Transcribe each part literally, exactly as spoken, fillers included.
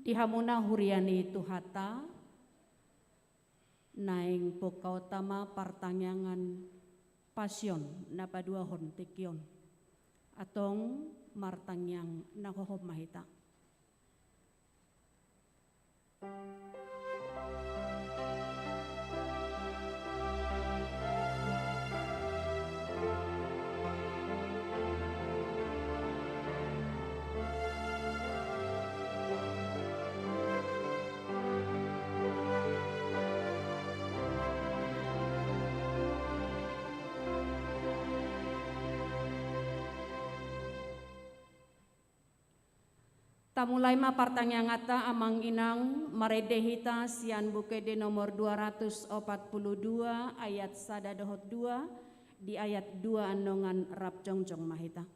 Di hamuna huria ni Tuhanta, naeng pungkaonta ma partangiangan Pasion na paduahon tingki on. Antong martangiang na hohom ma hita. Tamulai ma partangianganta, amang inang, marende hita sian Buku Ende nomor dua ratus opat puluh dua, ayat sada dohot dua, di ayat dua annon rap jongjong ma hita.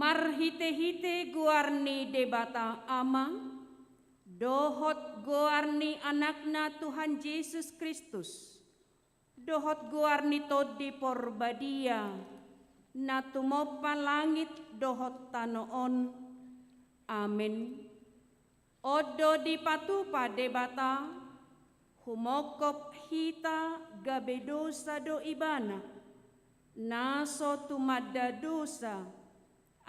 Marhitehite goar ni Debata Ama, dohot goar ni Anakna Tuhan Jesus Kristus, dohot goar ni Tondi Porbadia, na tumompa langit dohot tano on. Amen. On do dipatupa Debata, humongkop hita gabe dosa do Ibana, na so tumanda dosa,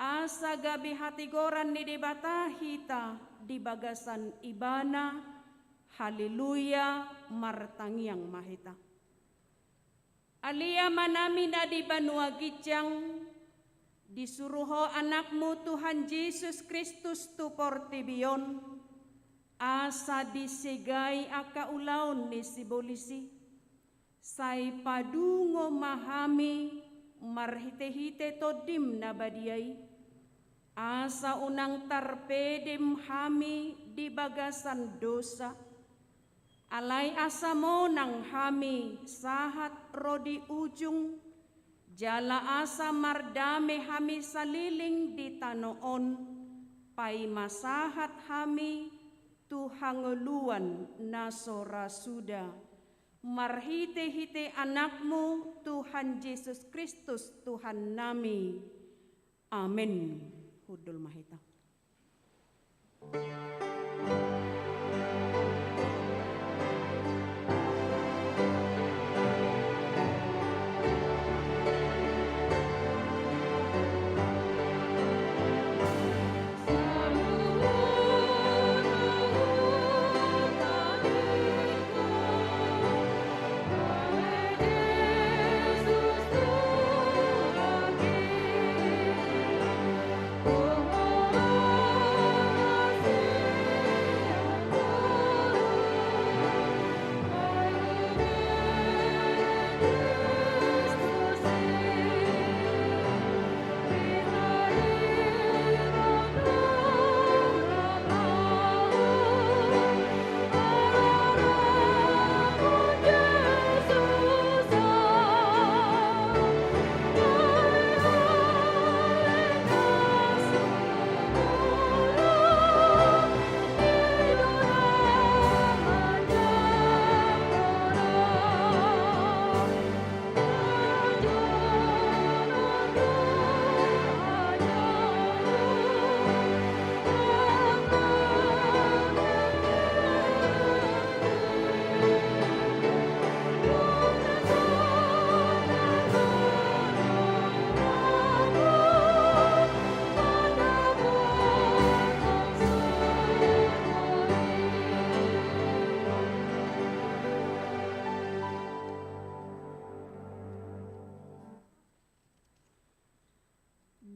asa gabe hatigoran ni Debata hita di bagasan Ibana. Haleluya, martangiang ma hita. Ale Amanami na di banua ginjang, disuru Ho Anakmu Tuhan Jesus Kristus tu portibi on, asa disegai angka ulaon ni sibolis i. Sai padungo ma hami marhitehite Tondim na badia i, asa unang tarpedem hami di bagasan dosa, alai asa monang hami sahat ro di ujung, jala asa mardame hami saleleng di tano on, paima sahat hami tu hangoluan na so ra suda. Marhitehite Anakmu Tuhan Jesus Kristus Tuhannami. Amen. Hundul ma hita.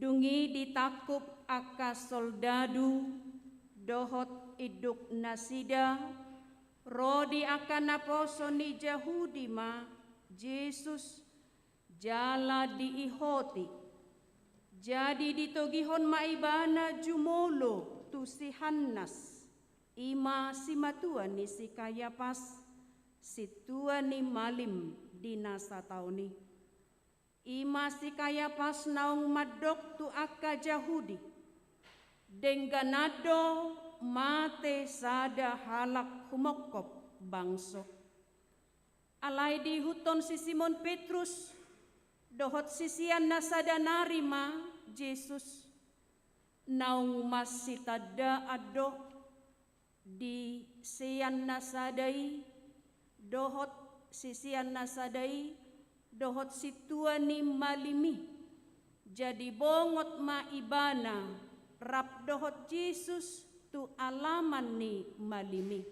Dung i ditangkup angka soldadu dohot induk nasida ro di angka naposo ni Jahudi ma Jesus jala diihoti. Jadi ditogihon ma ibana jumolo tu si Hannas, i ma simatua ni si Kayapas, sintua ni malim di na sataon i. I ma si Kayapas naung mandok tu angka Jahudi, dengganan do mate sada halak humongkop bangso. Alai diihuthon si Simon Petrus dohot sisean na sada nari ma Jesus, naung marsitandaan do di sean na sada i dohot sisean na sada i dohot sintua ni malim i. Jadi bongot ma ibana rap dohot Jesus tu alaman ni malim i.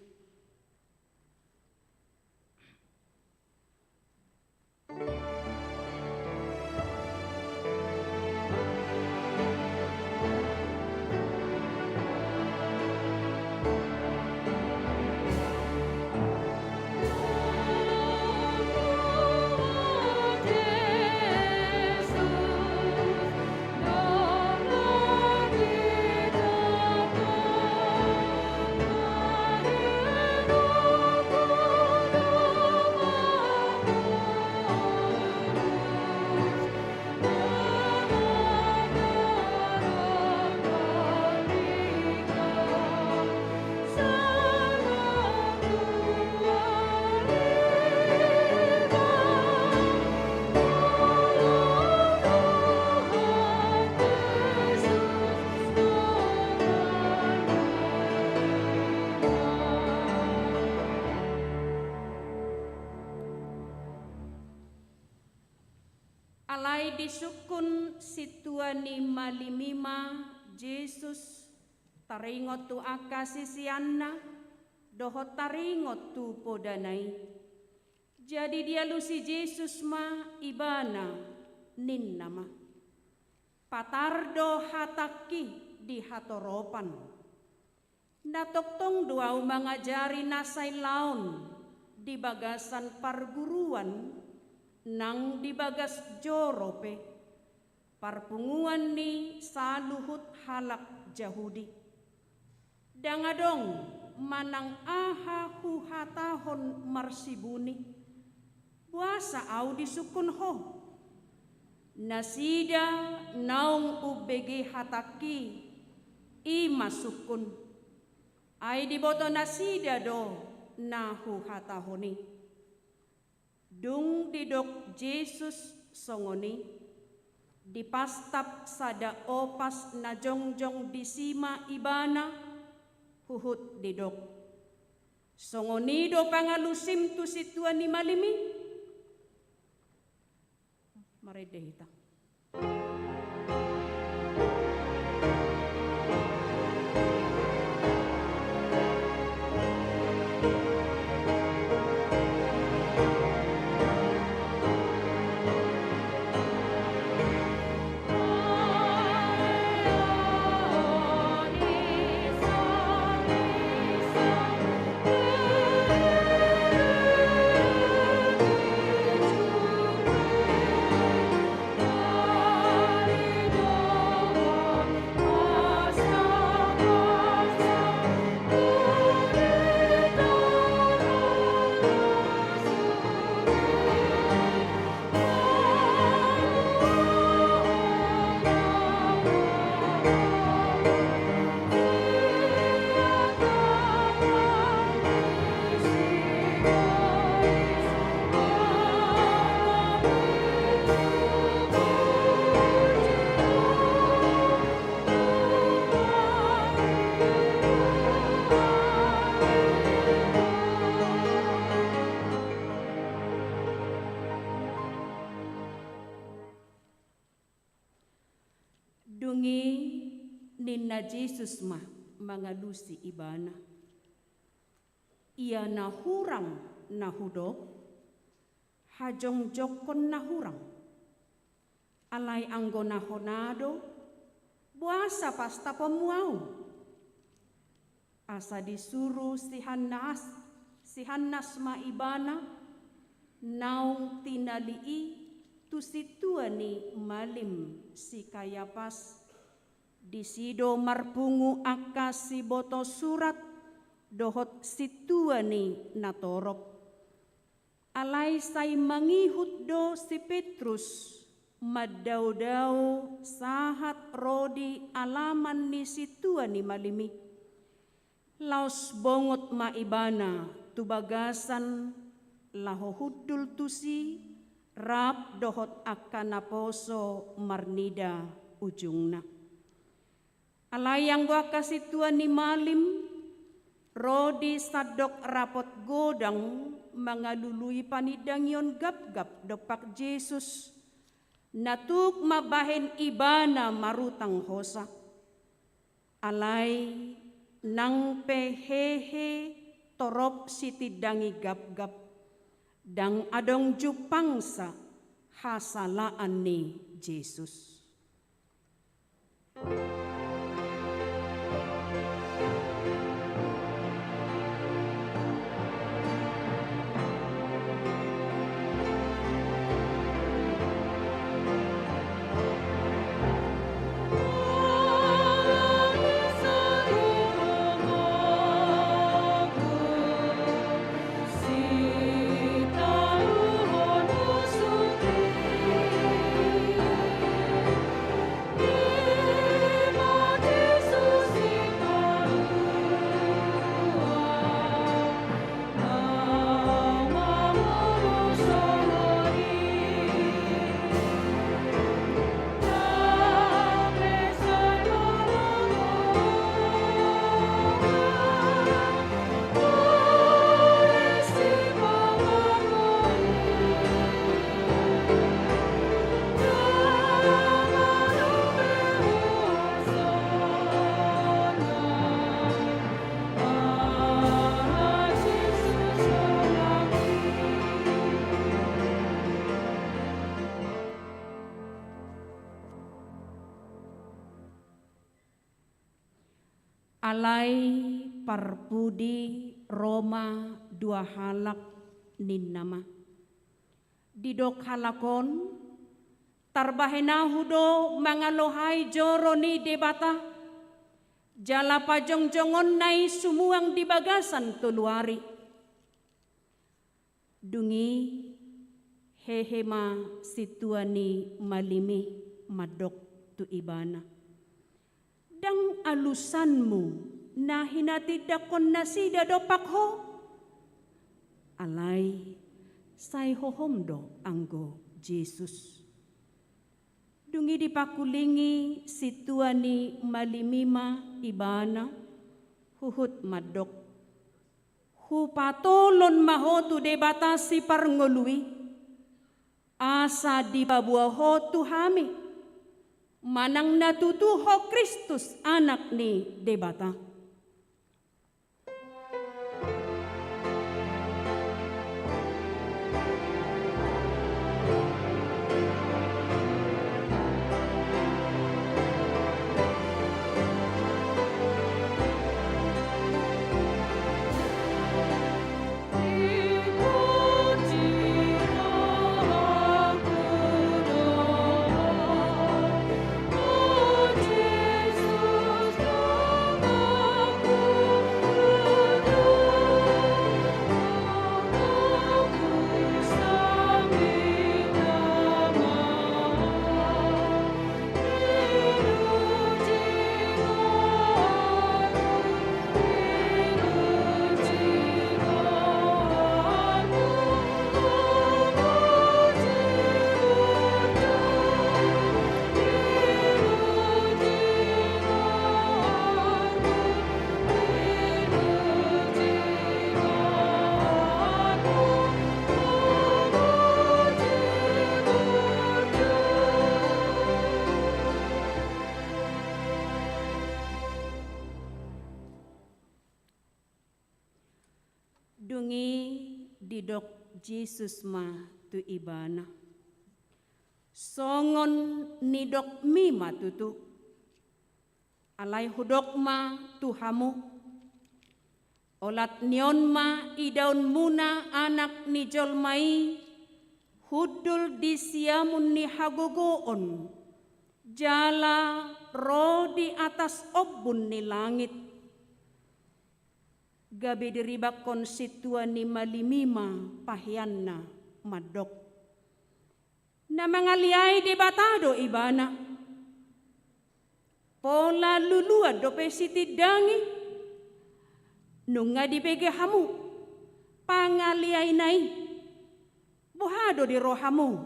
Alai disungkun sintua ni malim i ma Jesus taringot tu angka siseanna dohot taringot tu podana i. Jadi dialusi Jesus ma ibana, ninna ma: Patar do hatangki di hatoropan. Na tongtong do ahu mangajari na sailaon di bagasan parguruan nang di bagas joro pe, parpunguan ni saluhut halak Jahudi. Ndang adong manang aha huhatahon marsibuni. Boasa ahu disungkun ho? Nasida naung umbege hatangki, i ma sungkun. Ai diboto nasida do na huhatahon i. Dung didok Jesus songon i, dipastap sada opas na jongjong disi ma ibana, huhut didok: Songon i do pangalusim tu sintua ni malim i? Marende hita. Dung i ninna Jesus ma mangalusi ibana: Ia na hurang na hudok, hajongjongkon na hurang. Alai anggo na hona do, Boasa pastaponmu ahu? Asa disuru si Hannas, si Hannas ma ibana, naung tinali i tu sintua ni malim si Kayapas. Disi do marpungu angka siboto surat dohot sintua ni natorop. Alai sai mangihut do si Petrus mandaodao sahat ro di alaman ni sintua ni malim i. Laos bongot ma ibana tu bagasan laho hundul tusi rap dohot angka naposo marnida ujungna. Alai anggo angka sintua ni malim ro di sandok rapot godang mangalului panindangion gapgap dompak Jesus, na tuk mambahen ibana marutang hosa. Alai nang pe hehe torop sitindangi gapgap, ndang adong jumpangsa hasalaan ni Jesus. Alai parpudi ro ma dua halak, ninna ma: Didok halak on: Tarbahen ahu do mangalohai joro ni Debata, jala pajongjongonna i sumuang di bagasan tolu ari. Dung i hehe ma sintua ni malim i mandok tu ibana: Ndang alusanmu na hinatindangkon nasida dompak ho? Alai sai hohom do anggo Jesus. Dung i dipangkulingi sintua ni malim i ma ibana, huhut mandok: Hupatolon ma ho tu Debata Siparngolu i, asa dipaboa ho tu hami, manang na tutu ho Kristus, Anak ni Debata. Dung i didok Jesus ma tu ibana: Songon nidokmi ma tutu. Alai hudok ma tu hamu, olat ni on ma idaonmuna Anak ni jolma i hundul di siamun ni hagogoon, jala ro di atas ombun ni langit. Gabe diribanghon sintua ni malim i ma paheanna mandok: Na mangaliai Debata do Ibana. Pola luluan dope sitindang i. Nunga dibege hamu pangaliaina i. Boha do di rohamu?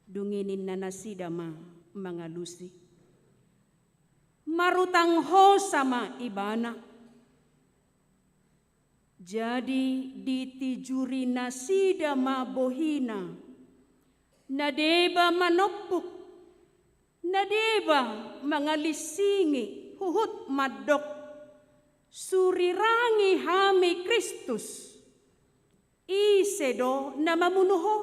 Dung i ninna nasida ma mangalusi: Marutang hosa ma Ibana. Jadi ditijuri nasida ma bohina, na deba manompuk, na deba mangalinsingi, huhut mandok: Surirangi hami Kristus! Ise do na mamunu ho?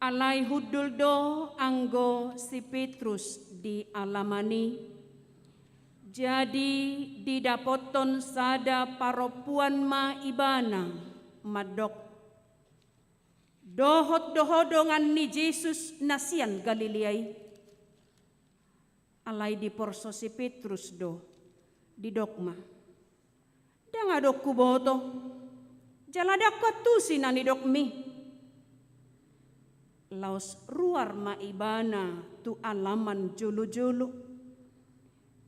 Alai hundul do anggo si Petrus di alaman i, jadi didapothon sada parompuan ma ibana, mandok: Dohot do ho dongan ni Jesus na sian Galilea i? Alai diporso si Petrus do, didok ma: Ndang adong huboto, jala ndang huantusi na nidokmi. Laos ruar ma ibana tu alaman jolojolo,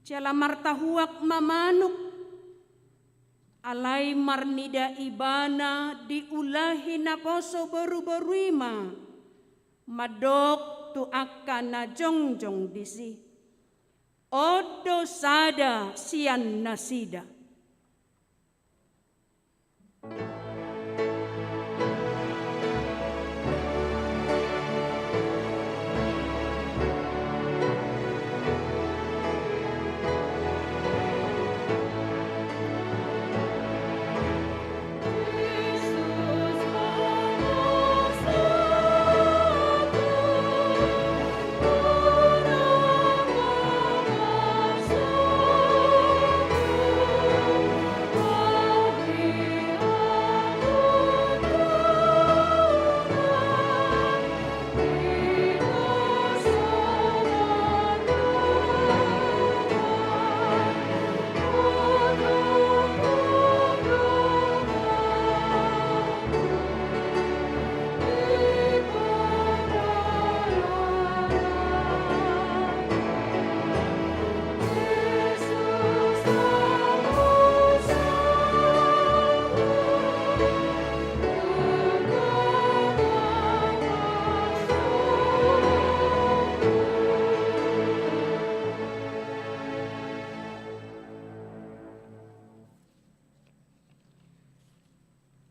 jala martahuak ma manuk. Alai marnida ibana diulahi naposo boruboru i ma, mandok tu angka na jongjong disi: On do sada sian nasida.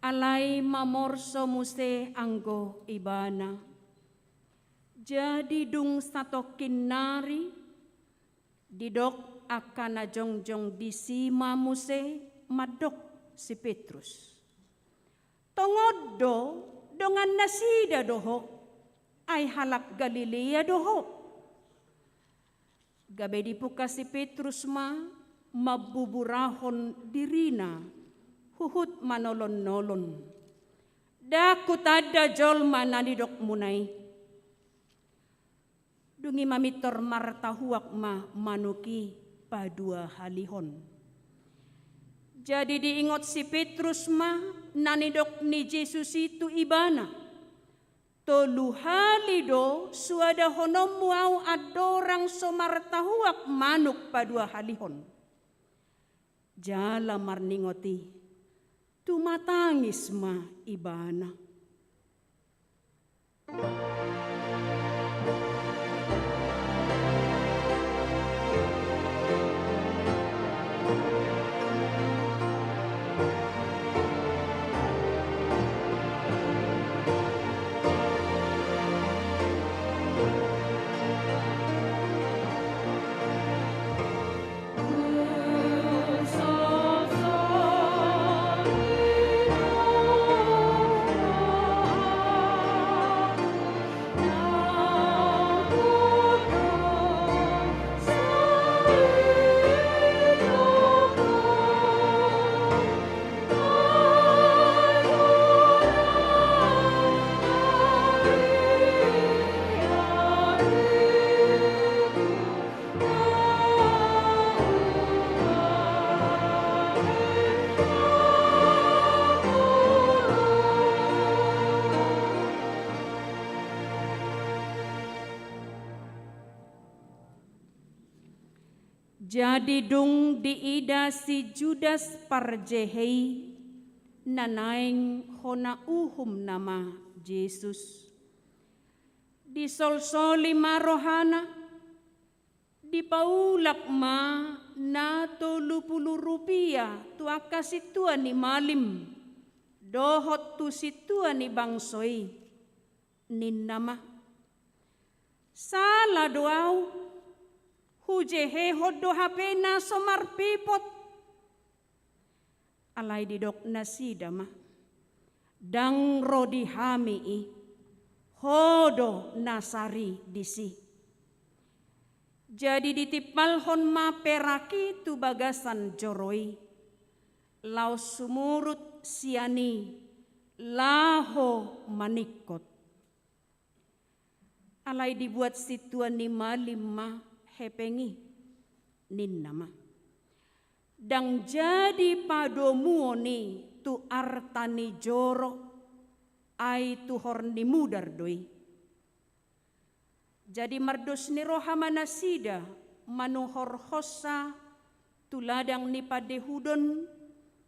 Alai mamorso muse anggo ibana. Jadi dung satongkin nari, didok angka na jongjong disi ma muse mandok si Petrus: Tongon do, dongannasida do ho. Ai halak Galilea do ho. Gabe dipungka si Petrus ma mambuburahon dirina, huhut manolon-nolon. Ndang hutanda jolma na nidokmuna i. Dung i mamintor martahuak ma manuk i paduahalihon. Jadi diingot si Petrus ma na nidok ni Jesus i tu ibana. Tolu hali do suadahononmu au andorang so martahuak manuk paduahalihon. Jala marningot i, tumatangis ma ibana. Jadi dung diida si Judas parjehe i, na naeng hona uhum nama Jesus. Disolsoli ma rohana, dipaulak ma na tolu pulu rupia tu angka sintua ni malim, dohot tu sintua ni bangso i, ninna ma. Sala do au, hujehehon do hape na so marpipot. Alai didok nasida ma, ndang ro di hami i, ho do na sari disi. Jadi ditimpalhon ma perak i tu bagasan joro i, laos sumurut sian i laho maningkot. Alai dibuat sintua ni malim ma hepeng i, ninna ma. Ndang jadi padomuon i tu arta ni joro, ai tuhor ni mudar do i. Jadi mardos ni roha ma nasida manuhorhonsa tu ladang ni pandehudon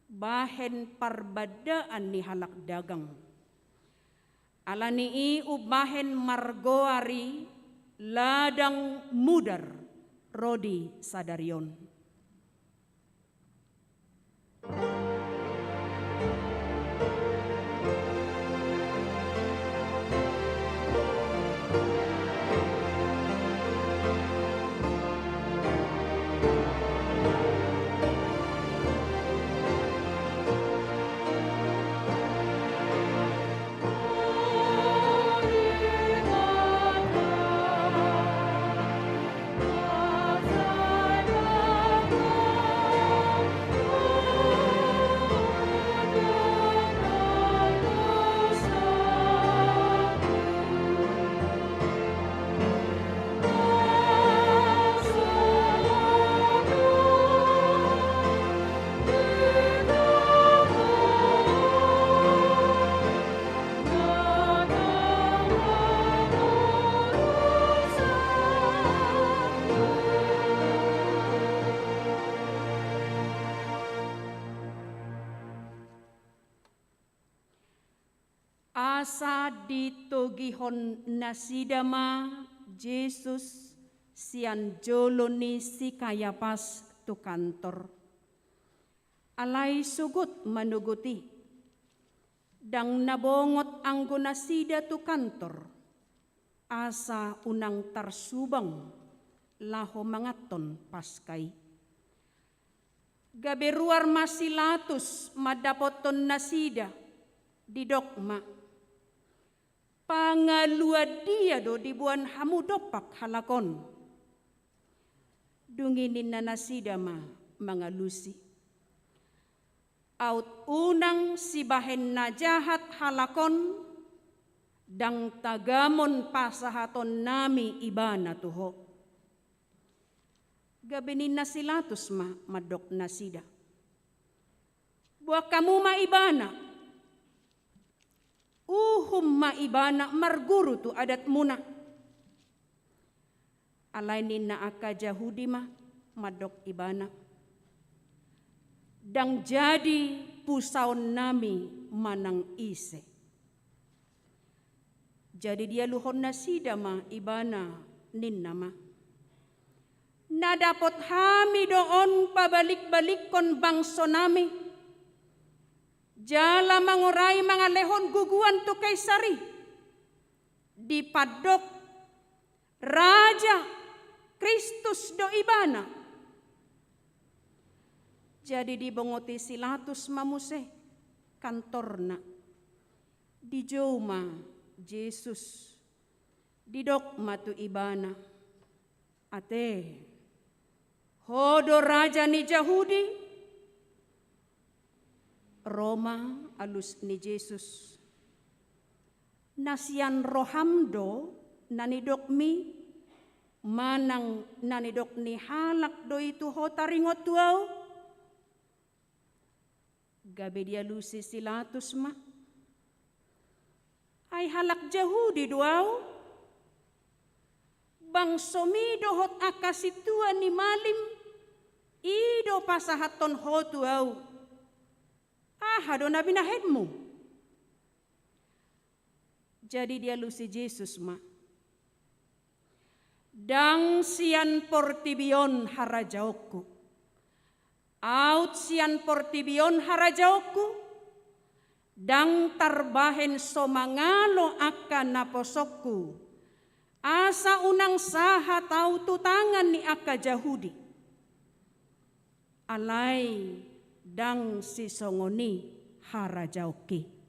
bahen parbandaan ni halak dagang. Ala ni i umbahen margoar i ladang mudar ro di sadari on. Asa ditogihon nasida ma Jesus sian jolo ni si Kayapas tu kantor. Alai sogot manogot i, ndang na bongot anggo nasida tu kantor, asa unang tarsubang laho manganhon Paska i. Gabe ruar ma si Latus mandapothon nasida, didok ma, Pangaluan dia do diboan hamu dompak halak on? Dung i ninna nasida ma mangalusi: Aut unang sibahen na jahat halak on, ndang tagamon pasahatonnami ibana tu ho. Gabe ninna si Latus ma mandok nasida: Boan hamu ma ibana, uhum ma ibana marguru tu adatmuna. Alai ninna angka Jahudi ma mandok ibana: Ndang jadi pusaonnami manang ise. Jadi dialuhon nasida ma ibana, ninna ma: Na dapot hami do on pabalik-balikkon bangsonami, jala mangorai mangalehon guguan tu Kaisar i, dipandok raja, Kristus do ibana. Jadi dibongoti si Latus ma muse kantorna. Dijou ma Jesus, didok ma tu ibana: Ate, ho do raja ni Jahudi? Ro ma alus ni Jesus: Na sian roham do na nidokmi, manang na nidok ni halak do i tu ho taringot tu ahu? Gabe dialusi si Latus ma: Ai halak Jahudi do ahu? Bangsomi dohot angka sintua ni malim i do pasahathon ho tu ahu. Aha do na binahenmu? Jadi dialusi Jesus ma: Ndang sian portibi on harajaonku. Aut sian portibi on harajaonku, ndang tarbahen so mangalo angka naposongku, asa unang sahat ahu tu tangan ni angka Jahudi. Alai ndang sisongon i harajaonki.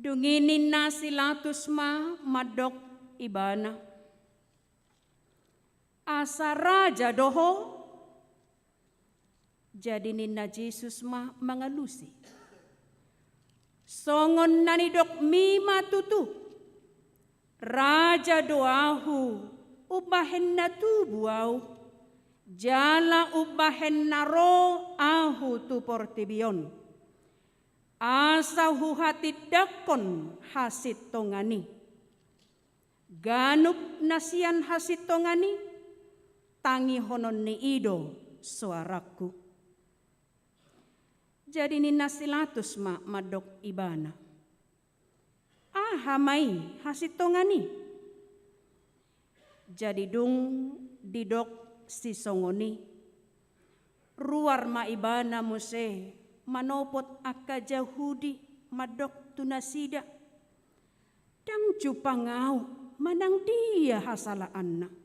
Dung i ninna si Latus ma mandok ibana: Asa raja do ho? Jadi ninna Jesus ma mangalusi: Songon na nidokmi ma tutu. Raja do ahu umbahen na tubu ahu, jala umbahen na ro ahu tu portibi on, asa huhatindangkon hasintongan i. Ganup na sian hasintongan i, tangihonon ni i do soarangku. Jadi ninna si Latus ma mandok ibana: Aha ma i hasintongan i? Jadi dung didok sisongon i, ruar ma ibana muse manopot angka Jahudi, mandok tu nasida: Ndang jumpang ahu manang dia hasalaanna.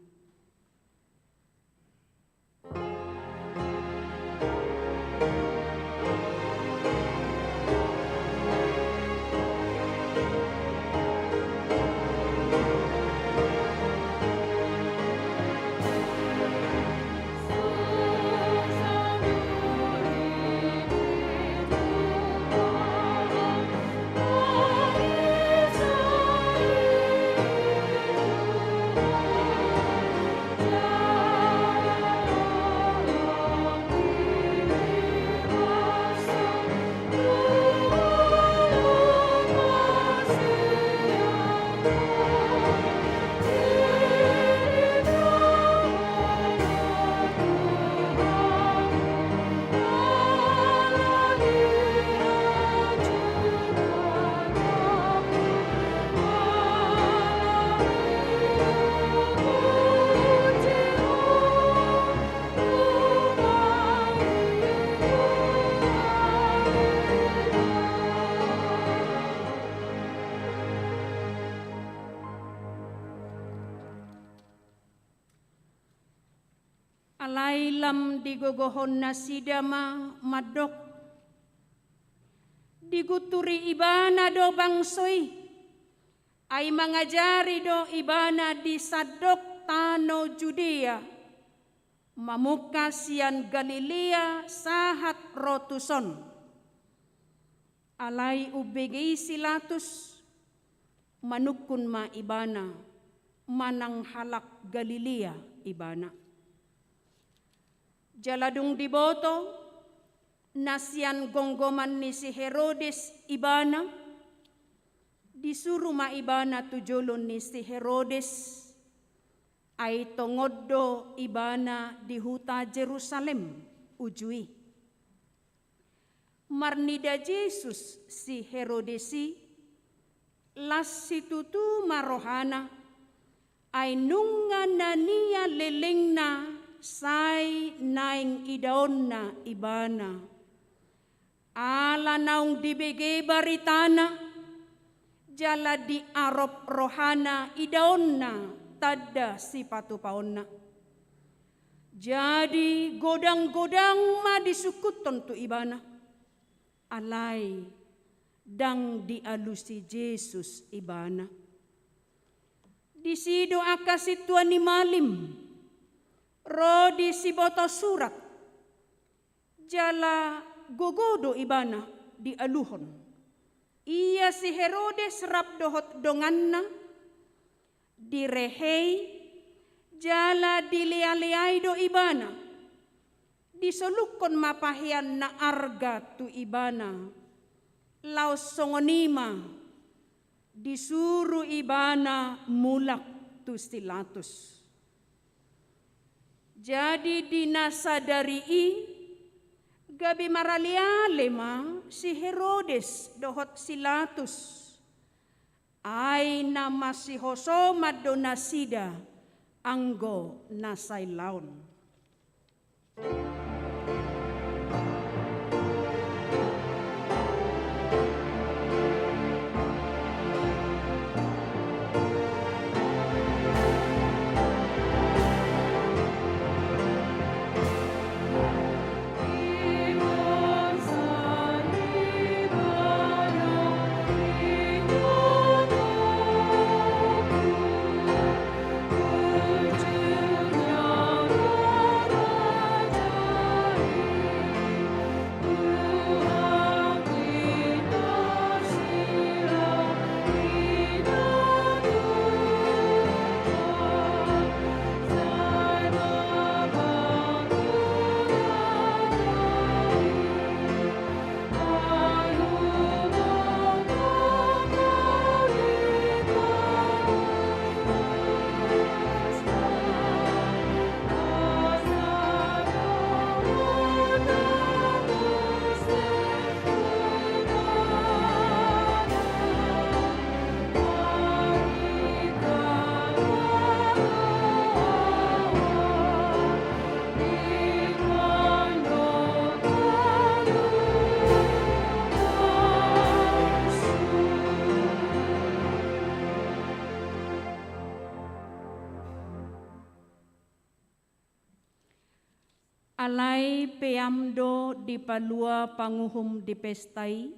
Digogohon nasida ma mandok: Digunturi ibana do bangso i, ai mangajari do ibana di sandok tano Judea, mamungka sian Galilea sahat ro tuson. Alai umbege i si Latus, manungkun ma ibana, manang halak Galilea ibana. Jala dung diboto na sian gomgoman ni si Herodes ibana, disuru ma ibana tu jolo ni si Herodes, ai tongon do ibana di huta Jerusalem uju i. Marnida Jesus si Herodes i, las situtu ma rohana, ai nunga na nialelengna sai naeng idaonna ibana. Ala naung dibege baritana, jala diarop rohana idaonna tanda sipatupaonna. Jadi godang-godang ma disungkunhon tu ibana. Alai ndang dialusi Jesus ibana. Disi do angka sintua ni malim ro di siboto surat, jala gogo do ibana dialuhon. Ia si Herodes rap dohot donganna, direhei jala dilealeai do ibana. Disolukkon ma pahean na arga tu ibana. Laos songon i ma disuru ibana mulak tu si Latus. Jadi di na sadari i gabe maraleale ma si Herodes dohot si Latus. Ai na masihosoman do nasida anggo na sailaon. Alai peam do dipalua panguhum di pesta i,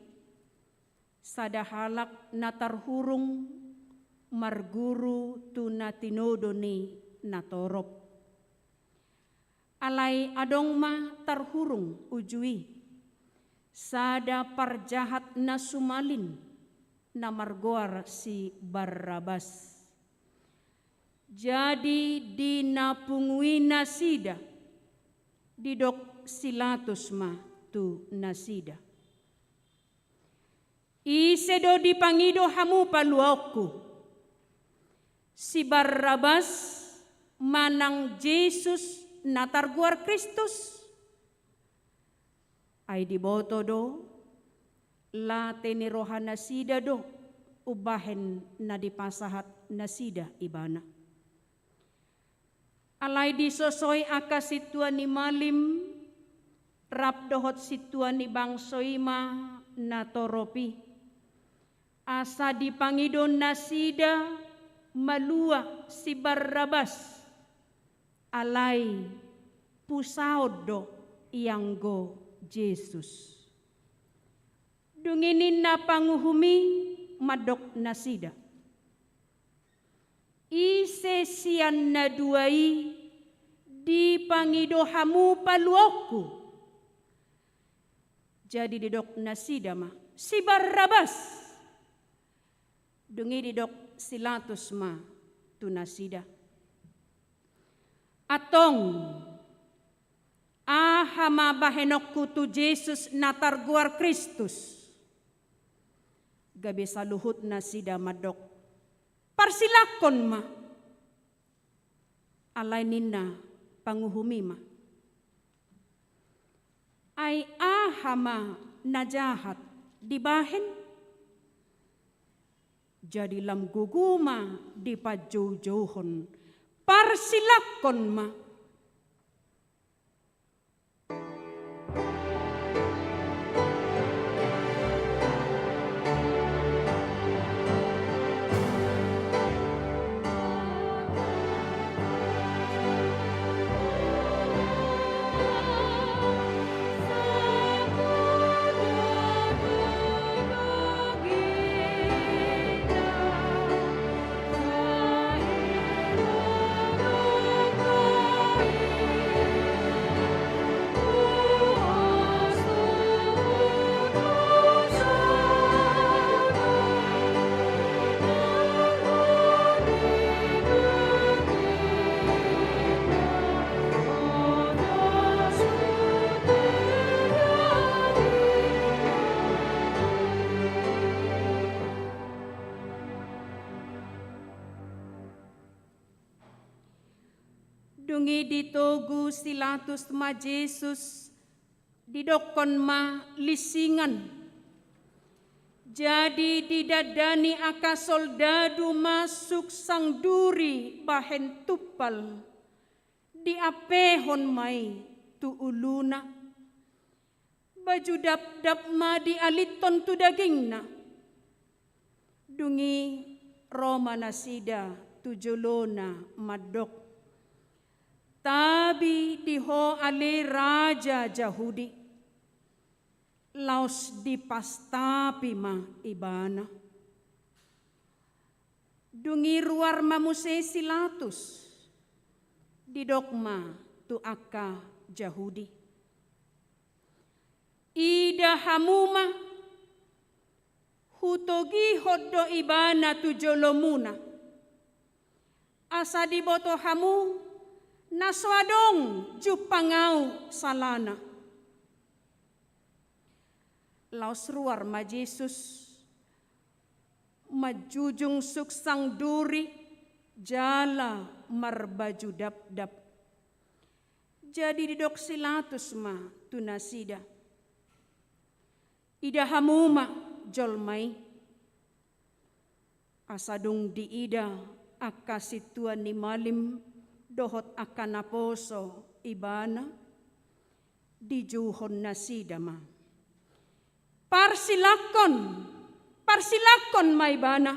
sada halak na tarhurung marguru tu na tinodo ni natorop. Alai adong ma tarhurung uju i sada parjahat na sumalin na margoar si Barrabas. Jadi di na pungu i nasida, didok si Latus ma tu nasida: Ise do dipangido hamu paluaonku? Si Barrabas manang Jesus na targoar Kristus? Ai diboto do, late ni roha nasida do umbahen na dipasahat nasida ibana. Alai disosoi angka sintua ni malim rap dohot sintua ni bangso i ma natorop i, asa dipangido nasida malua si Barrabas, alai pusaon do ianggo Jesus. Dung i ninna panguhum i mandok nasida: Ise sian na dua i dipangido hamu paluaonku? Jadi didok nasida ma: Si Barrabas. Dung i didok si Latus ma tu nasida: Antong, aha ma bahenonku tu Jesus na targoar Kristus? Gabe saluhut nasida mandok: Parsilangkon ma. Alai ninna panguhum i ma: Ai aha ma na jahat dibahen? Jadi lam gogo ma dipajoujouhon: Parsilangkon ma. Dung i ditogu si Latus ma Jesus, didokkon ma: Linsingan. Jadi didandani angka soldadu ma suksang duri bahen tumpal, diampehon ma i tu uluna. Baju dapdap ma dialinhon tu dagingna. Dung i ro ma nasida tu jolona mandok: Tabi di ho ale raja Jahudi. Laos dipastapi ma ibana. Dung i ruar ma muse si Latus, didok ma tu angka Jahudi: Ida hamu ma, hutogihon do ibana tu jolomuna, asa diboto hamu na so adong jumpang ahu salana. Laos ruar ma Jesus manjujung suksang duri jala marbaju dapdap. Jadi didok si Latus ma tu nasida: Ida hamu ma jolma i. Asa dung diida angka sintua ni malim dohot angka naposo ibana, dijouhon nasida ma: Parsilangkon, parsilangkon ma ibana.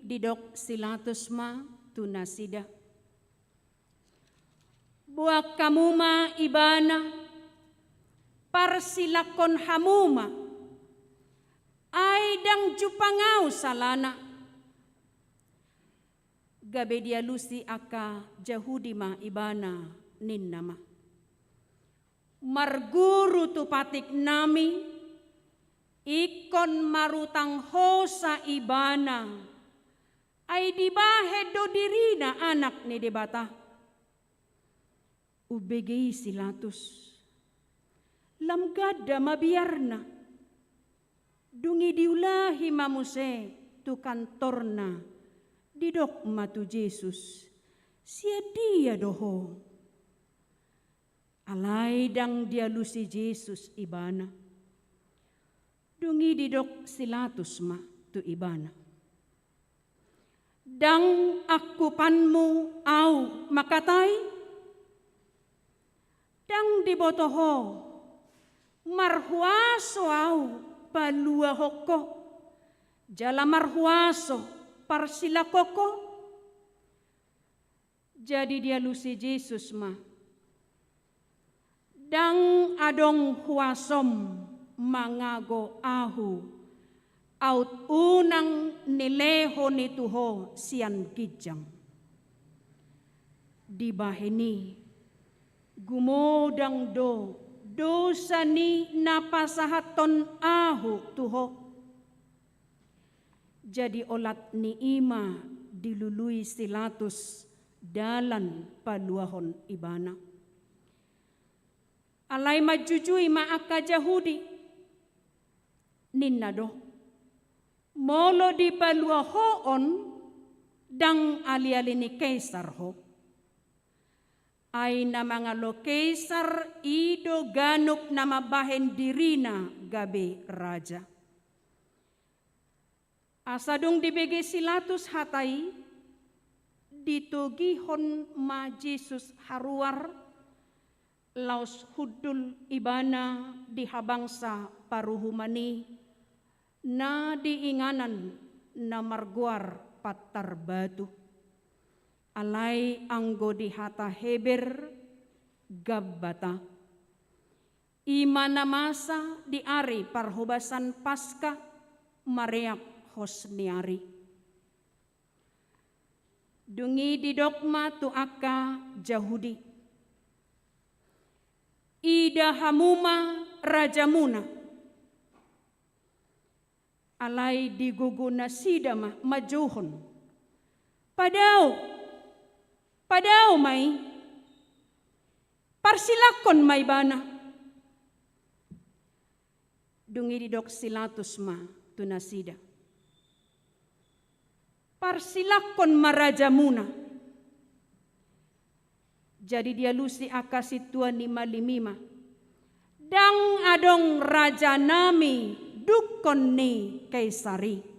didok si Latus ma tu nasida: Boan hamu ma ibana, parsilangkon hamu ma, ai ndang jumpang ahu salana. Gabe dialusi angka Jahudi ma ibana, ninna ma: Marguru tu patiknami, ingkon marutang hosa ibana, ai dibahen do dirina Anak ni Debata. Umbege i si Latus, lam ganda ma biarna. Dung i diulahi ma muse tu kantorna, didok ma tu Jesus: Sian dia do ho? Alai ndang dialusi Jesus ibana. Dung i didok si Latus ma tu ibana: Ndang angkupanmu ahu mangkatai? Ndang diboto ho marhuaso ahu paluahon ho, jala marhuaso parsilangkon ho? Jadi dialusi Jesus ma: Ndang adong huasom mangago ahu, aut unang nilehon i tu ho sian ginjang. Dibahen i, gumodang do dosa ni na pasahathon ahu tu ho. Jadi olat ni i ma dilului si Latus dalan paluahon ibana. Alai manjujui ma angka Jahudi, ninna do: Molo dipaluahon, ndang aliali ni Kaisar ho. Ai na mangalo Kaisar i do ganup na mambahen dirina gabe raja. Asa dung dibege si Latus hata i, ditogihon ma Jesus haruar, laos hundul ibana di habangsa paruhuman i, na di inganan na margoar Pantar Batu. Alai anggo di hata Heber, Gabbata. I ma na masa di ari parhobasan Paska, mareak hos ni ari. Dung i didok ma tu angka Jahudi: Ida hamu ma rajamuna. Alai digogo nasida ma manjouhon: Padao, padao ma i. Parsilangkon ma ibana. Dung i didok si Latus ma tu nasida: Parsilangkon ma rajamuna. Jadi dialusi angka sintua ni malim i ma: Ndang adong rajanami dungkon ni Kaisar i.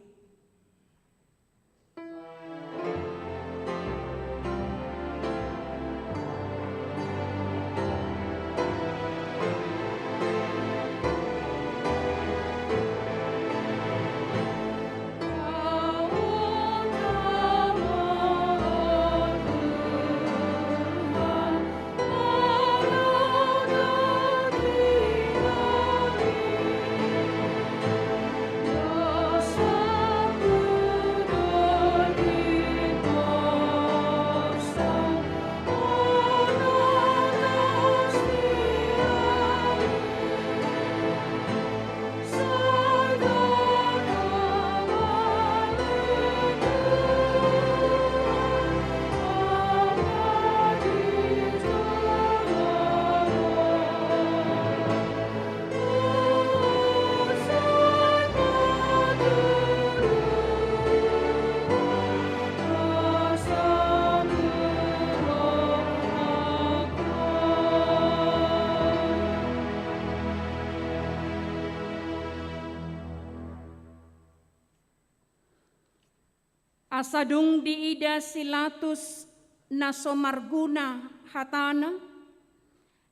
Asa dung diida si Latus na so marguna hatana,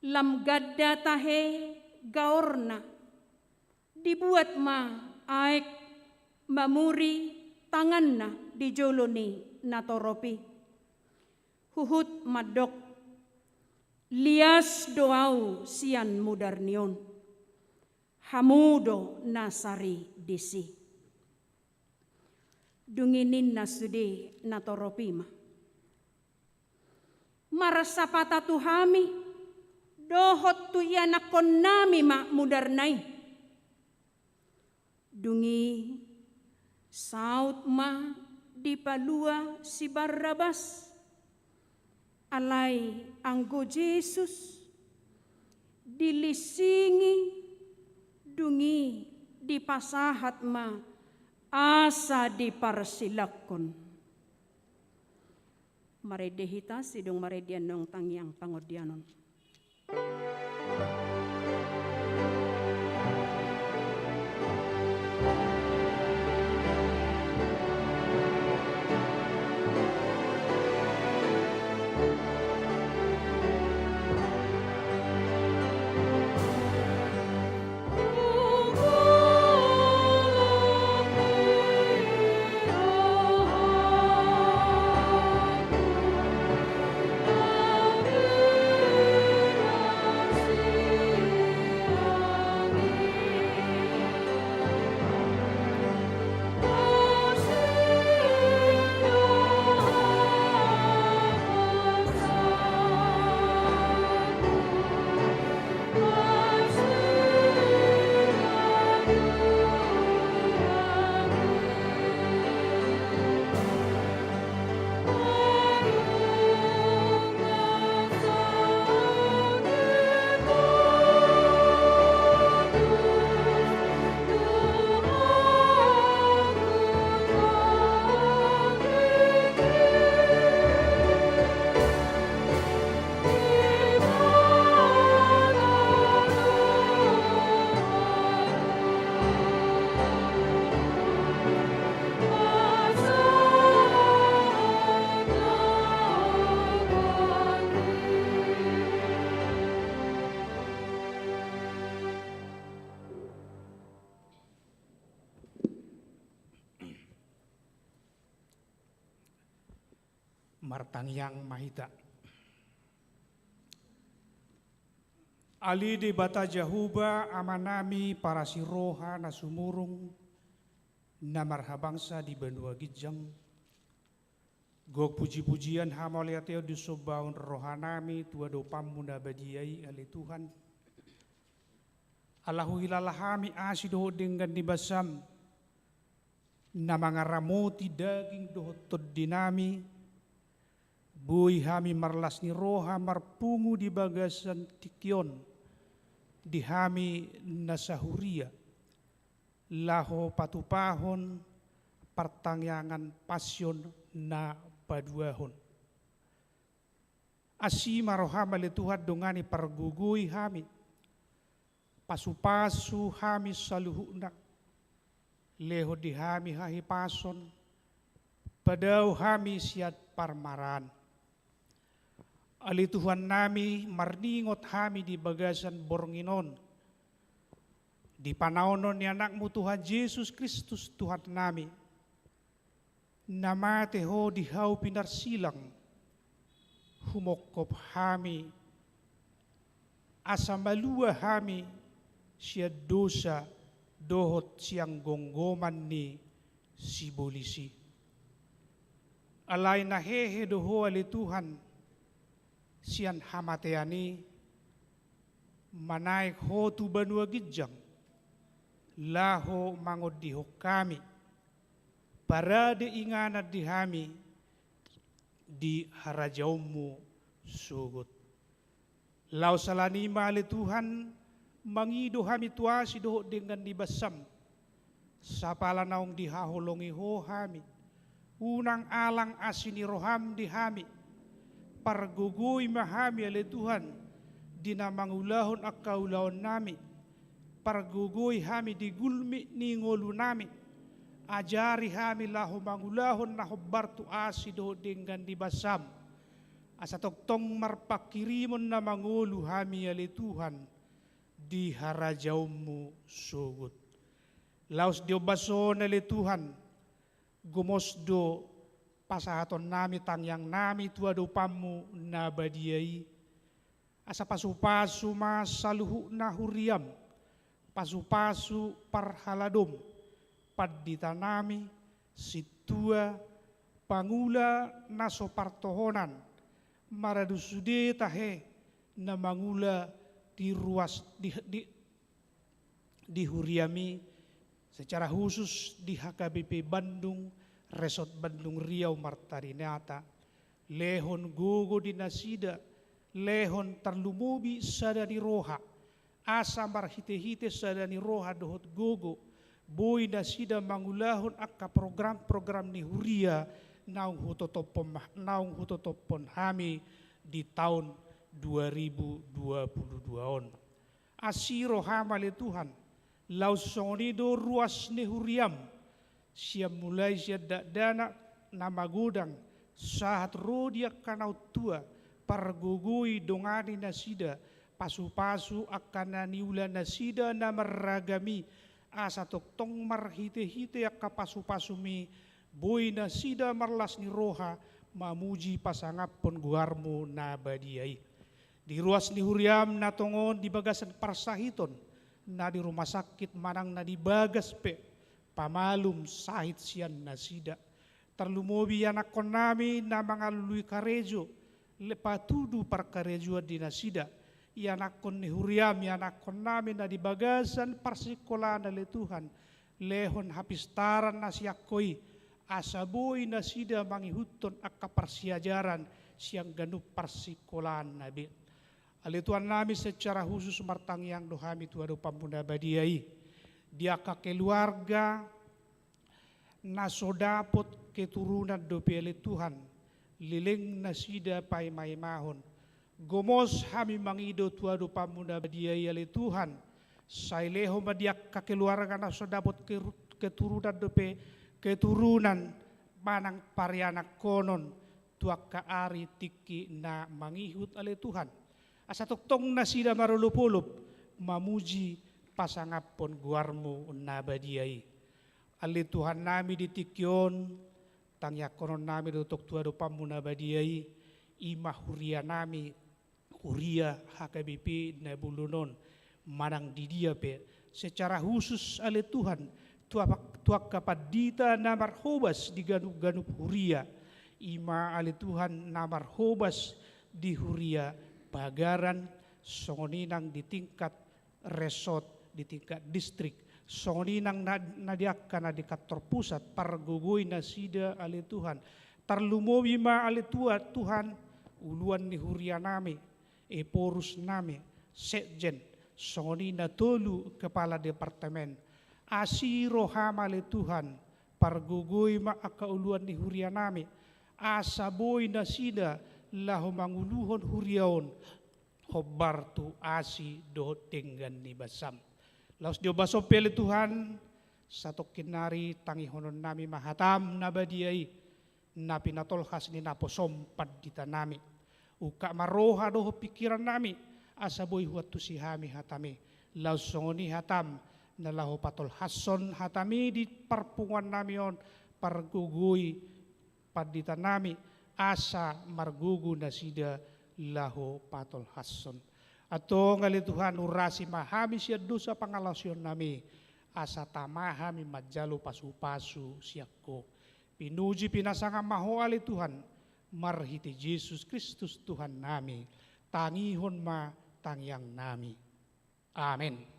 lam ganda tahe gaorna, dibuat ma aek mamuri tanganna di jolo ni natorop i, huhut mandok: Lias do ahu sian mudarni on, hamu do na sari disi. Dung i ninna sude natorop i ma: Marsapata tu hami dohot tu ianakkonnami ma mudarna i. Dung i saut ma dipalua si Barrabas. Alai anggo Jesus dilisingi, dung i dipasahat ma asa diparsilangkon. Marende hita sidung marende annon tangiang pangondianon. Martangiang ma hita. Ale Debata Jahowa, Amanami parasi roha na sumurung, na marhabangsa di banua ginjang, gok pujipujian, hamauliateon, di sombaon rohanami tu adopanmu na badia i, ale Tuhan. Ala huhilala hami asi dohot denggan ni basam, na mangaramoti daging dohot tondinami, boi hami marlas ni roha marpungu di bagasan tingki on, di hami na sahuria, laho patupahon partangiangan pasion na paduahon. Asi ma roham ale Tuhan, dongani pargogoi hami, pasupasu hami saluhutna, lehon di hami hahipason, padao hami sian parmaraan. Ale Tuhannami, marningot hami di bagasan borngin on, di panaonon ni Anakmu Tuhan Jesus Kristus Tuhannami, na mate Ho di hau pinarsilang, humongkop hami, asa malua hami sian dosa dohot sian gomgoman ni sibolis i. Alai na hehe do Ho ale Tuhan, sian hamatean i manaek Ho tu banua ginjang, laho mangondihon hami, parade inganan di hami di harajaonmu sogot. Laos ala ni i ma ale Tuhan, mangido hami tu asi dohot denggan ni basam, sapala naung dihaholongi Ho hami, unang alang asi ni roham di hami. Pargogoi ma hami ale Tuhan, di na mangulahon angka ulaonnami. Pargogoi hami di gulmit ni ngolunami. Ajari hami laho mangulahon na hombar tu asi dohot denggan ni basam, asa tongtong marpanghirimon na mangolu hami ale Tuhan di harajaonmu sogot. Laos di ombas on ale Tuhan, Gomos do pasahatonnami tangiangnami tu adopanmu na badia i, asa pasupasu ma saluhutna huriam, pasupasu parhaladom, panditanami, sintua, pangula na so partohonan, maradu sude tahe na mangula di ruas di, di, di huriami, secara khusus di H K B P Bandung, Resort Bandung Riau Marta Dinata, lehon gogo di nasida, lehon tarlumobi sada ni roha, asa marhitehite sada ni roha dohot gogo, boi nasida mangulahon angka program-program ni huria naung hutotophon, naung hutotophon hami di taon dua ribu dua puluh dua on. Asi roham ale Tuhan, laos songon i do ruas ni huriam, sian mulai sian dakdanak na magodang, sahat ro di angka na tua, pargogoi dongani nasida, pasupasu angka na niula nasida na marragam i, asa tongtong marhitehite angka pasupasumi, boi nasida marlas ni roha, mamuji pasangaphon goarmu na badia i. Di ruas ni huriam na tongon di bagasan parsahiton, na di rumah sakit manang na di bagas pe, pamalum sahit sian nasida. Tarlumobi ianakkonnami na mangalului karejo, le patudu parkarejoan di nasida. Ianakkon ni huriam, ianakkonnami na di bagasan parsikolaan ale Tuhan, lehon hapistaran na sian Ho i, asa boi nasida mangihuthon angka parsiajaran sian ganup parsikolaanna be. Ale Tuhannami, secara khusus martangiang do hami tu adopanmu na badia i, di angka keluarga na so dapot keturunan dope ale Tuhan, leleng nasida paimaimahon. Gomos hami mangido tu adopanmu na badia i ale Tuhan, sai lehon ma di angka keluarga na so dapot keru-, keturunan dope, keturunan manang parianakkonon tu angka ari tingki na mangihut ale Tuhan. Asa tongtong nasida marolopolop mamuji pasangaphon goarmu na badia i. Ale Tuhannami, di tingki on, tangiangkononnami do tong tu adopanmu na badia i, i ma hurianami, huria H K B P na bolon on, manang di dia pe, secara khusus ale Tuhan, tu angka, tu angka pandita na marhobas di ganup-ganup huria, i ma ale Tuhan na marhobas di huria pagaran, songon i nang di tingkat resort, di tingkat distrik, songon i nang na, na di angka na di kantor pusat, pargogoi nasida ale Tuhan. Tarlumobi ma ale Tua-, Tuhan, uluan ni hurianami, ephorusnami, sekjen, songon i na tolu kepala departemen. Asi roham ale Tuhan, pargogoi ma angka uluan ni hurianami, asa boi nasida laho manguluhon huria on, hombar tu asi dohot denggan ni basam. Laos di ombas on pe ale Tuhan, satongkin nari tangihononnami ma hatam na badia i, na pinatolhas ni naposom panditanami. Ungkap ma roha dohot pingkirannami, asa boi huantusi hami hatami. Laos songon i hatam, na laho patolhashon hatami di parpunguannami on, pargogoi panditanami, asa margogo nasida laho patolhashon. Antong ale Tuhan, urasi ma hami sian dosa pangalaosionnami, asa tama hami manjalo pasupasu sian Ho. Pinuji pinasangap ma Ho ale Tuhan, marhite Jesus Kristus Tuhannami, tangihon ma tangiangnami. Amen.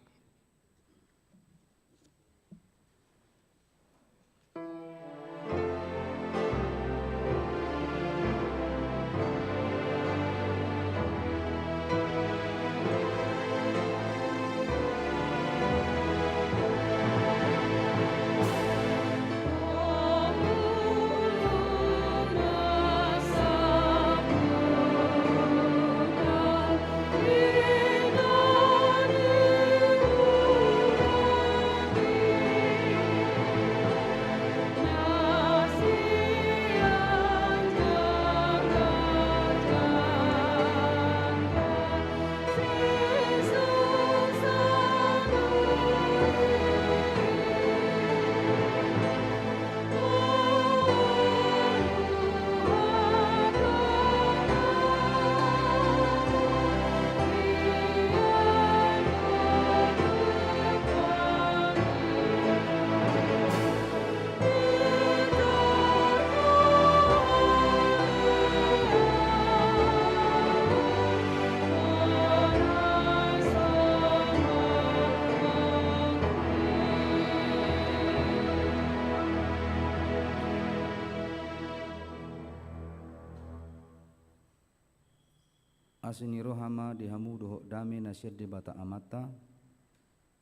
Asi ni roha ma di hamu dohot dame na sian Debata Amanta,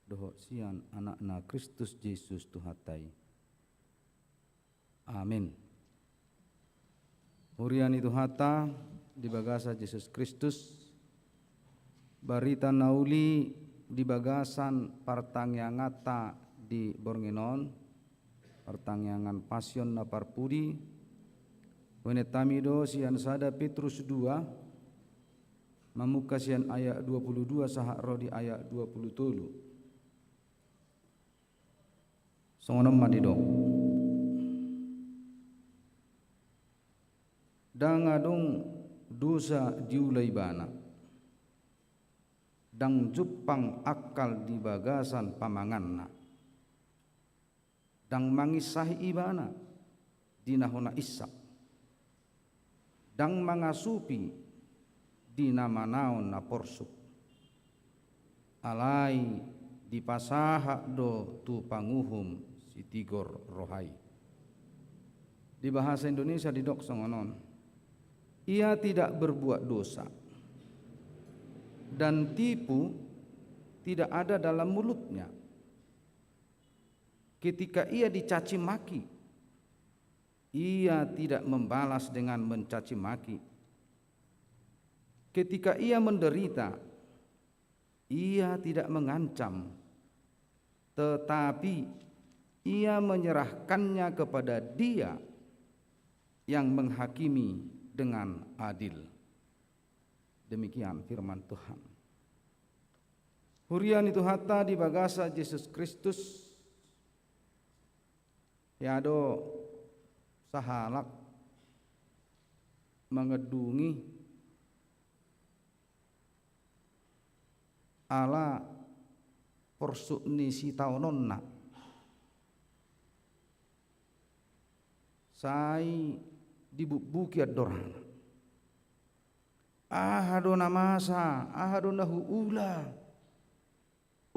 dohot sian Anakna Kristus Jesus Tuhanta i. Amin. Huria ni Tuhanta di bagasan Jesus Kristus, barita na uli di bagasan partangianganta di borngin on, partangiangan Pasion na parpudi, huenhet hami do sian sada Petrus dua, mamungka sian ayat dua puluh dua sahat ro di ayat dua puluh tolu. Songon on ma didok. Ndang adong dosa diula ibana. Ndang jumpang angkal di bagasan pamanganna. Ndang manginsahi ibana di na hona insak. Ndang mangasupi di na manaon na porsuk. Alai dipasahat do tu panguhum sitigor roha i. Di bahasa Indonesia didok songon on. Ia tidak berbuat dosa. Dan tipu tidak ada dalam mulutnya. Ketika ia dicaci maki, ia tidak membalas dengan mencaci maki. Ketika ia menderita, ia tidak mengancam, tetapi ia menyerahkannya kepada Dia yang menghakimi dengan adil. Demikian firman Tuhan. Huria ni Tuhanta di bagasan Jesus Kristus, ia do sahalak mangandungi ala porsuk ni sitaononna. Sai dibukbuki andorana. Aha do na masa, aha do na huula?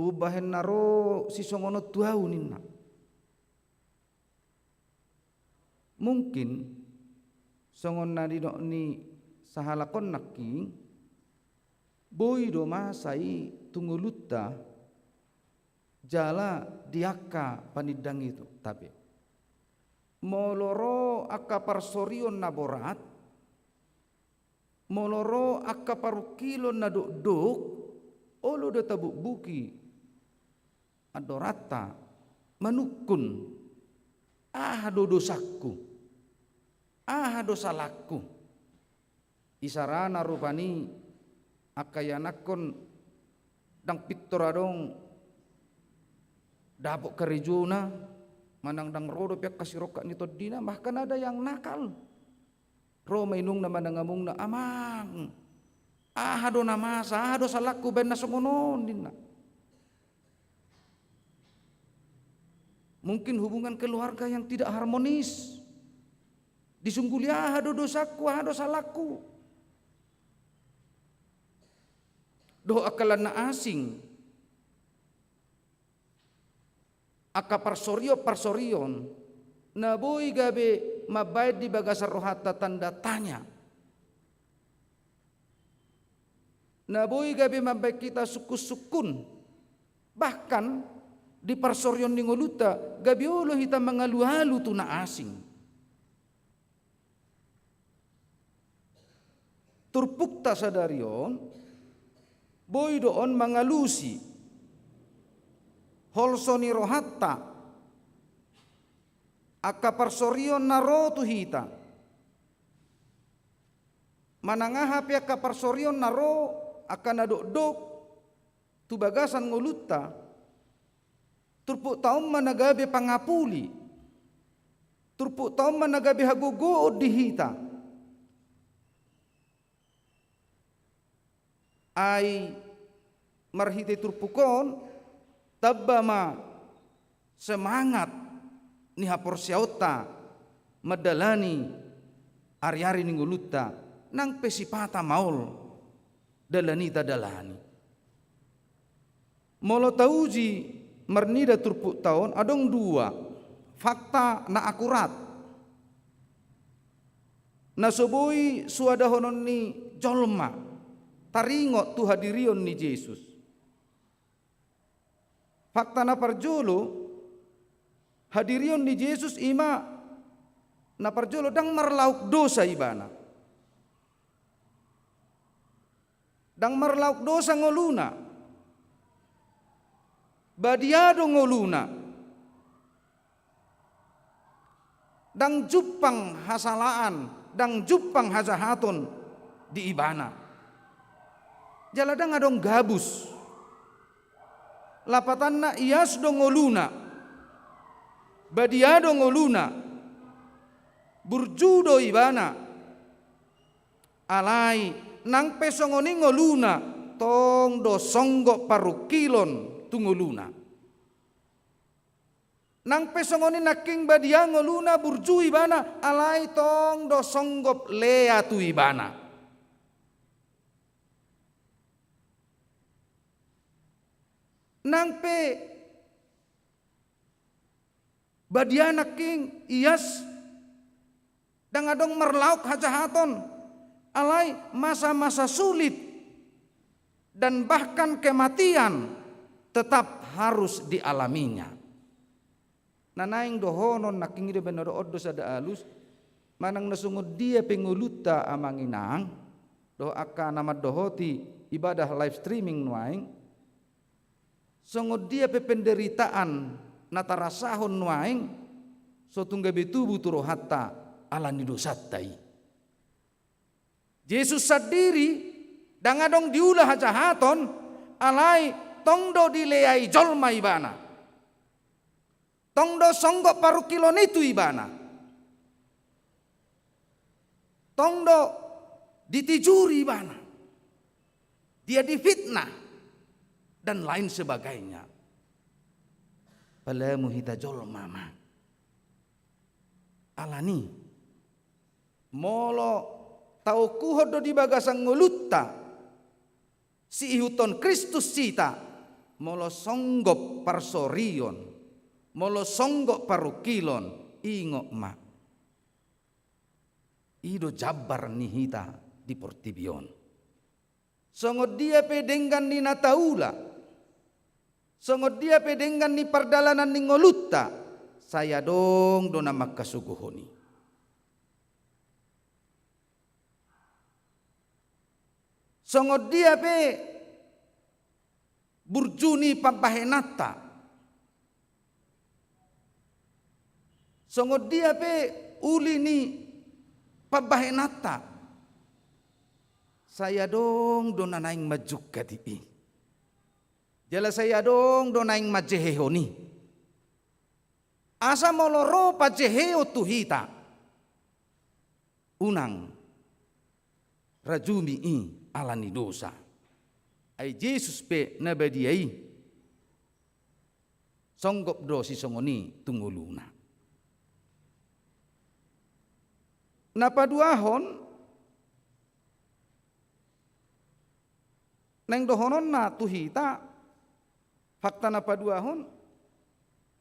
Umbahen na ro sisongon on tu ahu ninna. Mungkin songon na nidok ni sahalak on nangkin, boi do masa i tu ngolunta jala di angka panindang i tu. Tapi molo ro angka parsorion na borat, molo ro angka parungkilon na dokdok, olo do tabukbuki andoranta manungkun, aha do dosangku, aha do salangku. Isarana rupani angka ianakhon ndang pintor adong dapot karejona, manang ndang ro dope angka sirongkap ni tondina, bahkan ada yang nakal. Ro ma inongna manang amongna, "Amang, aha do na masa, aha do salangku baen na songon on?" ninna. Mungkin hubungan keluarga yang tidak harmonis. Disungguli, aha do dosangku, aha do salangku. Dohot angka na asing. Angka parsorion-parsorion na boi gabe mambaen di bagasan rohanta tanda tanya. Na boi gabe mambaen hita sungkun-sungkun. Bahkan di parsorion ni ngolunta gabe olo hita mangalualu tu na asing. Turpukta sadari on, boi do on mangalusi holso ni rohanta, angka parsorion na ro tu hita. Manang aha pe angka parsorion na ro, angka na dokdok tu bagasan ngolunta, turpukta on ma na gabe pangapuli. Turpukta on ma na gabe hagogoon di hita. Ai marhite turpuk on, tamba ma semangat ni haporseaonta mandalani ari-ari ni ngolunta, nang pe sipata maol dalan i tadalani. Molo tauji marnida turpukta on, adong dua fakta na akurat na so boi suadahonon ni jolma. taringot tu hadirion ni Jesus. Fakta na parjolo, hadirion ni Jesus i ma na parjolo, ndang marlaok dosa ibana. Ndang marlaok dosa ngoluna. Badia do ngoluna. Ndang jumpang hasalaan, ndang jumpang hajahaton di ibana. Jala ndang adong gabus. Lapatanna, ias do ngoluna. Badia do ngoluna. Burju do ibana. Alai nang pe songon i ngoluna, tong do songgop parungkilon tu ngoluna. Nang pe songon i nangkin badia ngoluna, burju ibana, alai tong do songgop lea tu ibana. Nang pe badia nangkin, ias, ndang adong marlaok hajahaton, alai masa-masa sulit dan bahkan kematian tetap harus dialaminya. Na naeng dohonon nangkin i do, baen na do on do sada alus, manang na songon dia pe ngolunta, amang inang dohot angka na mandohoti ibadah live streaming nuaeng, songon dia pe penderitaan na tarasahon nuaeng, so tung gabe tubu tu rohanta ala ni dosanta i. Jesus sandiri ndang adong diula hajahaton, alai tong do dileai jolma ibana. Tong do songgop parungkilon i tu ibana. Tong do ditijuri ibana. Dia difitnah dan lain sebagainya. Pala hamu hita jolma ma. Ala ni, molo taokuhon do di bagasan ngolunta siihuthon Kristus hita, molo songgop parsorion, molo songgop parungkilon, ingot ma. I do jambar ni hita di portibi on. Songon dia pe denggan ni na taula, songon dia pe denggan ni pardalanan ni ngolunta, sai adong do na mangkasogohon i. Songon dia pe burju ni pambahenanta, songon dia pe uli ni pambahenanta, sai adong do na naeng manjungkati i. Jala sai adong do naeng manjehehon i. Asa molo ro panjehehon tu hita, unang rajumi i ala ni dosa. Ai Jesus pe na badia i songgop do sisongon i tu ngoluna. Na paduahon, naeng dohononna tu hita, fakta na paduahon,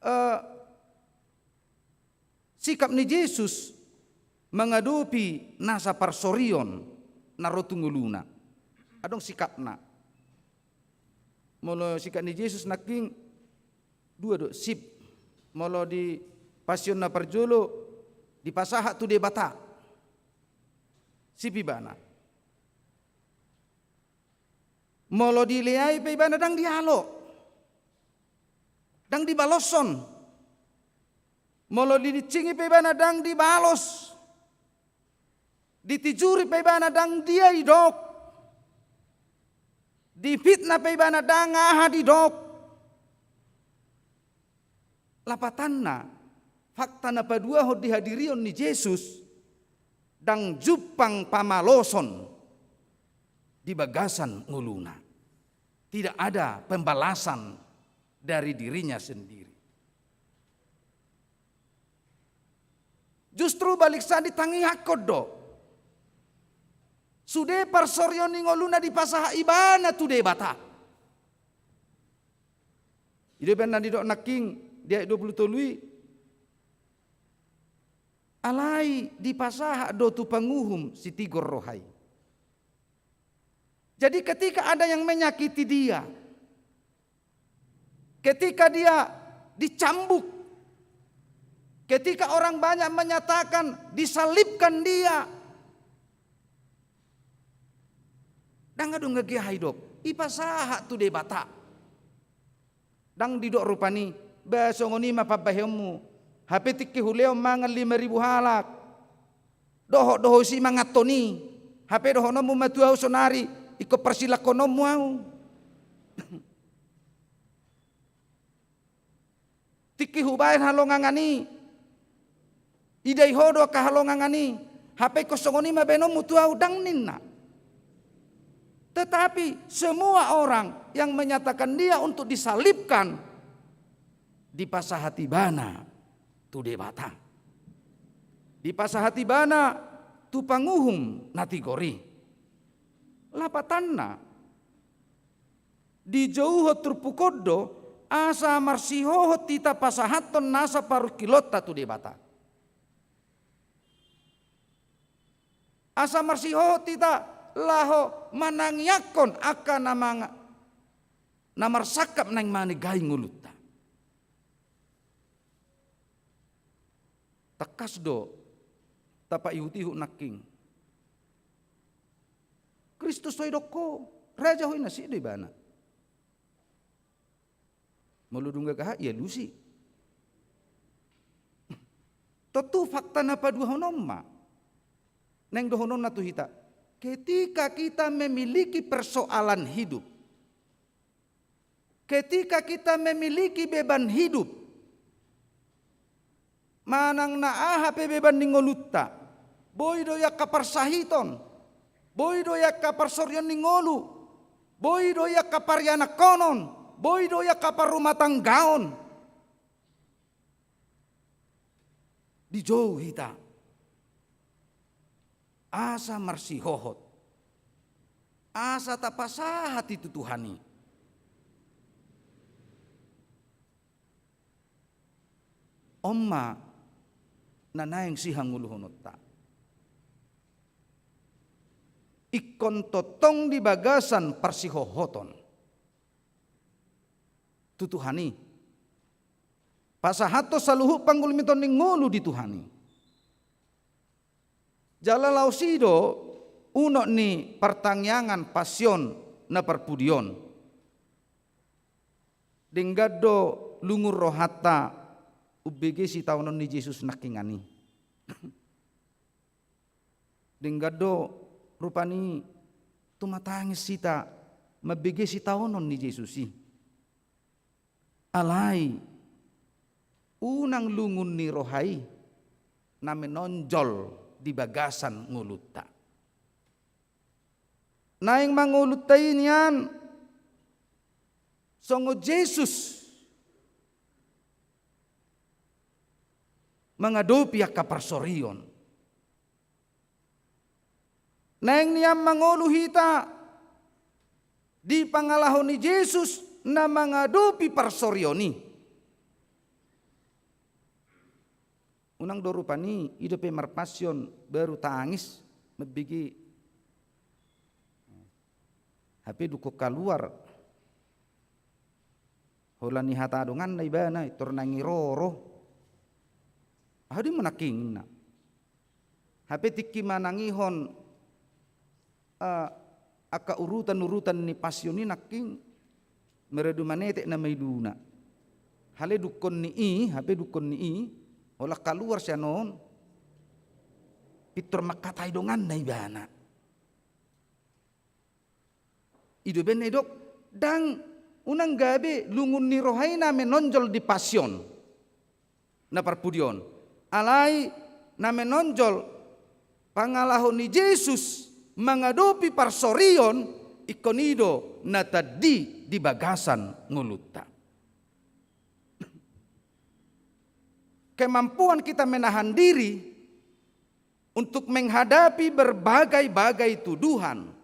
eh, sikap ni Jesus mangadopi nasa parsorion na ro tu ngoluna. Adong sikapna. Molo sikap ni Jesus nangkin dua do, sip. Molo di Pasion na parjolo, dipasahat tu Debata. Sip ibana. Molo dileai pe ibana ndang dialo, ndang dibaloshon. Molo didinsingi pe ibana ndang dibalos. Ditijuri pe ibana ndang dia didok. Difitnah pe ibana ndang aha didok. Lapatanna, fakta na paduahon di hadirion ni Jesus, ndang jumpang pamaloson di bagasan ngoluna. Tidak ada pembalasan dari dirinya sendiri. Justru balik sa ditangiangkon do. Sude parsorion ni ngoluna dipasahat ibana tu Debata. I do baen na nidok nangkin di ayat dua pulu tolu i. Alai dipasahat do tu panguhum sitigor roha i. Jadi ketika ada yang menyakiti dia, ketika dia dicambuk, ketika orang banyak menyatakan disalibkan dia, ndang adong gagia hidok, ipasahat tu Debata. Ndang didok rupani, ba songon i ma pambahenonmu. Hape tingki hulehon mangan lima ribu halak. Dohot do ho disi manganhon i. Hape dohononmu ma tu ahu sonari, ingkon parsilangkononmu ahu. Tingki hubahen halongangan i, idai ho do angka halongangan i, hape ingkon songon i ma bahenonmu tu ahu, ndang ninna. Tetapi semua orang yang menyatakan dia untuk disalibkan, dipasahat ibana tu Debata. Dipasahat ibana tu panguhum na tigor i. Lapatanna, dijouhon turpuk on do, asa marsihohot hita pasahathon nasa parungkilonta tu Debata. Asa marsihohot hita laho manangiangkon angka na manga-, na marsangkap naeng manegai ngolunta. Tangkas do tapaihut-ihut nangkin. Kristus do didok ho, raja ho, inna, sip do ibana. Molo dung gaga hak, ialusi. Tontu fakta na paduahon on ma. Naeng dohononna tu hita, ketika kita memiliki persoalan hidup, ketika kita memiliki beban hidup, manang na aha pe beban ni ngolunta, boi do i angka parsahiton, boi do i angka parsorion ni ngolu, boi do i angka parianakhonon, boi do i angka parrumatanggaon. Dijou hita. Asa marsihohot. Asa tapasahat i tu Tuhan i. On ma na naeng sihangoluhononta. Ingkon tongtong di bagasan parsihohoton tu Tuhan i. Pasahathon saluhut panggulmiton ni ngolu di Tuhan i. Jala laos i do unok ni partangiangan pasion na parpudi on. Denggan do lungun rohanta umbege sitaonon ni Jesus nangkiningan i. Denggan do rupani tumatangis hita mambege sitaonon ni Jesus i. Alai unang lungun ni roha i na menonjol di bagasan ngolunta. Naeng ma ngolunta i nian songon Jesus mangadopi angka parsorion. Naeng nian mangolu hita di pangalaho ni Jesus na mangadopi parsorion i. Unang do rupani i dope marpasion baru tangis mambege. Hape dungkon kaluar. Holan ni hata donganna ibana, pintor nangis roro. Aha do i manangkingna. Hape tingki manangihon, eh, angka urutan-urutan ni pasion i nangkin, maradu manetek nama iduna. Alai dungkon ni i, hape dungkon ni i, holan kaluar sian on, pintor mangkatai donganna ibana. I do umbahen na didok, ndang, unang gabe lungun ni roha i na menonjol di pasion na parpudi on. Alai na menonjol pangalaho ni Jesus mangadopi parsorion, ingkon i do na tandi di bagasan ngolunta. Kemampuan kita menahan diri untuk menghadapi berbagai-bagai tuduhan.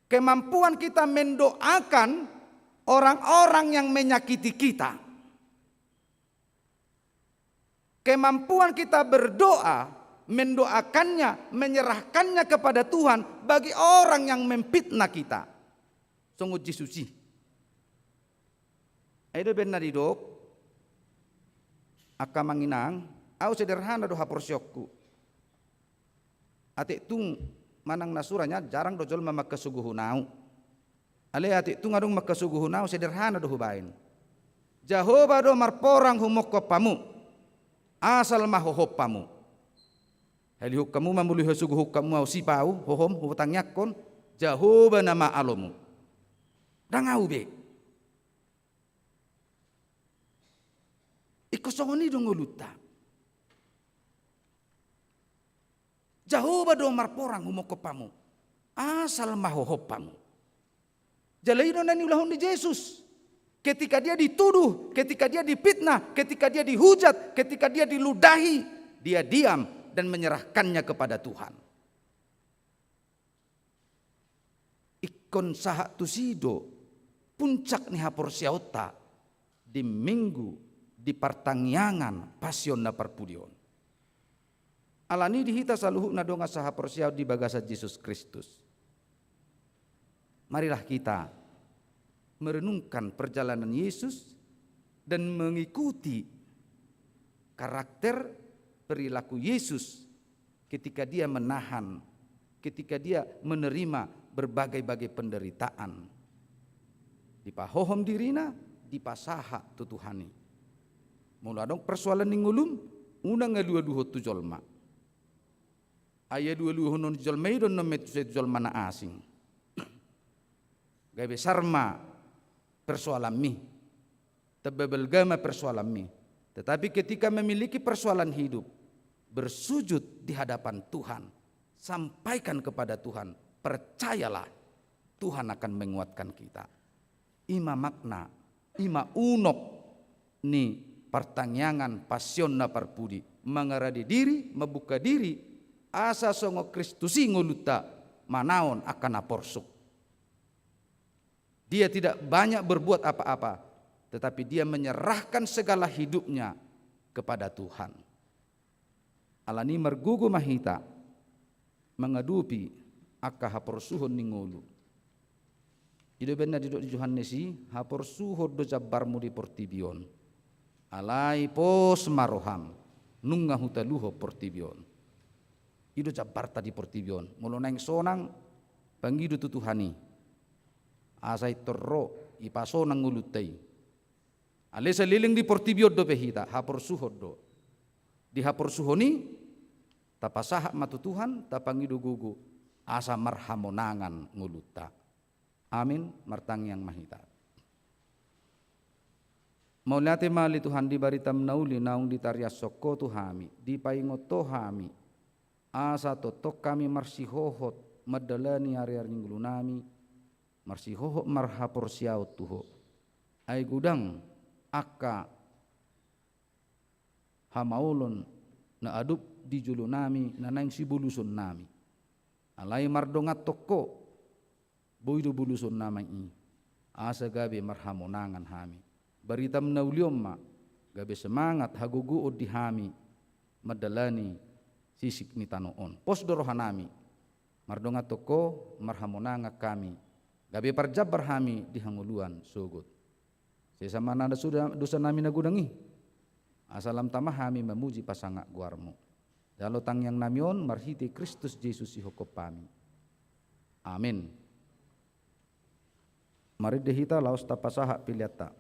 Kemampuan kita mendoakan orang-orang yang menyakiti kita. Kemampuan kita berdoa mendoakannya, menyerahkannya kepada Tuhan bagi orang yang memfitnah kita. Songon Jesus i. Ai do baen na didok, angka amang inang, au sederhana do haporseaonku. Atik tung manang na sura nian jarang do jolma mangkasogohon au. Alai atik tung adong mangkasogohon au, sederhana do hubaen. Jahowa do marporang humongkop hamu, asal ma hohop hamu. Halihuk hamu ma molo hasogohon hamu au, sipa au, hohom, hutangiangkon, Jahowa nama alomu. Ndang au be. Ingkon songon i do ngolunta. Jahowa do marporang humongkop hamu, asal ma hohop hamu. Jala i do na niulahon ni Jesus. Ketika dia dituduh, ketika dia difitnah, ketika dia dihujat, ketika dia diludahi, dia diam dan menyerahkannya kepada Tuhan. Ingkon sahat tusi do puncak ni haporseaonta di Minggu, di partangiangan Pasion na parpudi on. Alani i di hita saluhutna dongan sahaporseaon di bagasan Jesus Kristus, marilah kita merenungkan perjalanan Yesus dan mengikuti karakter perilaku Yesus ketika dia menahan, ketika dia menerima berbagai-bagai penderitaan. Dipahohom dirina, dipasahat tu Tuhan i. Molo adong persoalan ni ngolum, unang alualuhon tu jolma. Ai alualuhon on tu jolma i do na muse tu jolma na asing. Gabe sar ma persoalanmi. Tamba balga ma persoalanmi. Tetapi ketika memiliki persoalan hidup, bersujud di hadapan Tuhan, sampaikan kepada Tuhan, percayalah, Tuhan akan menguatkan kita. I ma makna, i ma unok ni partangiangan Pasion na parpudi, mangarade diri, mambuka diri, asa songon Kristus i ngolunta manaon angka na porsuk. Dia tidak banyak berbuat apa-apa, tetapi dia menyerahkan segala hidupnya kepada Tuhan. Alani i margogo ma hita mangadopi angka haporsuhon ni ngolu. I do baen na didok di Johannes i, haporsuhon do jambarmu di portibi on. Alai pos ma roham, nunga hutaluhon portibi on. I do jambarta di portibi on. Molo naeng sonang, pangido tu Tuhan i. Asa intor ro, ipasonang ngolunta i. Alai saleleng di portibi on dope hita, haporsuhon do. Di haporsuhon i, tapasahat ma tu Tuhan, tapangido gogo, asa marhamonangan ngolunta. Amin, martangiang ma hita. Mauliate ma ale Tuhan di baritam na uli naung ditariashon Ho tu hami, dipaingot Ho hami, asa tongtong hami marsihohot mandalani ariari ni ngolunami, marsihohot marhaporseaon tu Ho. Ai godang angka hamaolon na adop di jolonami na naeng sibolusonnami. Alai mardongan tu Ho, boi do bolusonnami i, asa gabe marhamonangan hami. Baritam na uli on ma, gabe semangat hagogoon di hami mandalani sisik ni tano on. Pos do rohanami, mardongan tu Ho, marhamonangan hami, gabe parjambar hami di hangoluan sogot. Sesa ma na suda dosanami na godang i, asa lam tama hami mamuji pasangap goarmu. Jalo tangiangnami on marhite Kristus Jesus sihophop hami. Amin. Marende hita laos tapasahat peleanta.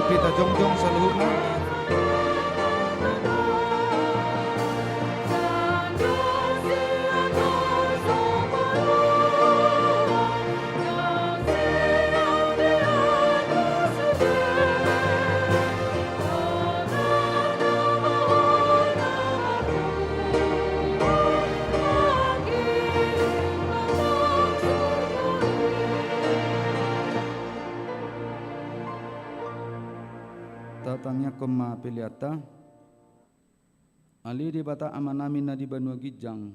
Hita jongjong saluhutna. Tatangiangkon ma peleanta. Ale Debata Amanami na di banua ginjang,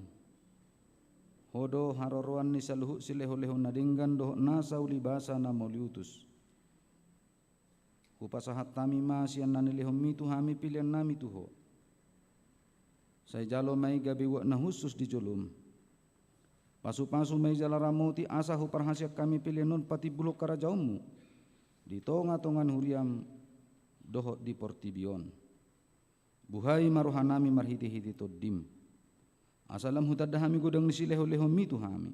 Ho do haroroan ni saluhut silehonlehon na denggan dohot nasa ulibasa na mauliutus. Hupasahat hami ma sian na nilehonMi tu hami peleannami tu Ho. Sai jalo ma i gabe uap na hushus di joloM. Pasupasu ma i jala ramoti asa huparhaseang hami pelean on patimbulhon harajaonMu di tongatonga ni huriaM dohot di portibi on. Buhai ma rohanami marhitehite TondiM. Asa lam hutanda hami godang ni silehonlehonMi tu hami.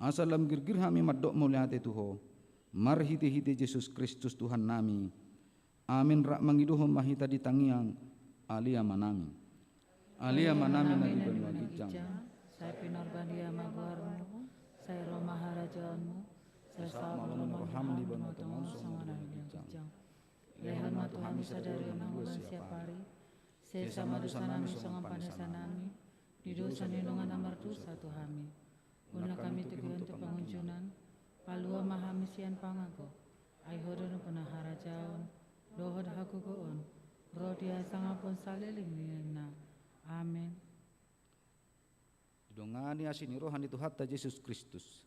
Asa lam girgir hami mandok mauliate tu Ho, marhitehite Jesus Kristus Tuhannami. Amen. Rap mangidohon ma hita di tangiang, Ale Amanami. Ale Amanami na di banua ginjang, sai pinarbadia ma goarMu, sai ro ma harajaonMu, sai saut ma lomo ni rohaM di banua tonga on songon na di banua ginjang. Lehon ma tu hami sadari on hangoluan siapari. Sesa ma dosanami songon panesanami di dosa ni dongan na mardosa tu hami. Unang hami togihon tu pangunjunan. Palua ma hami sian pangago. Ai Ho do nampuna harajaon dohot hagogoon, ro di hasangapon saleleng ni lelengna. Amen. Didongani asi ni roha ni Tuhanta Jesus Kristus,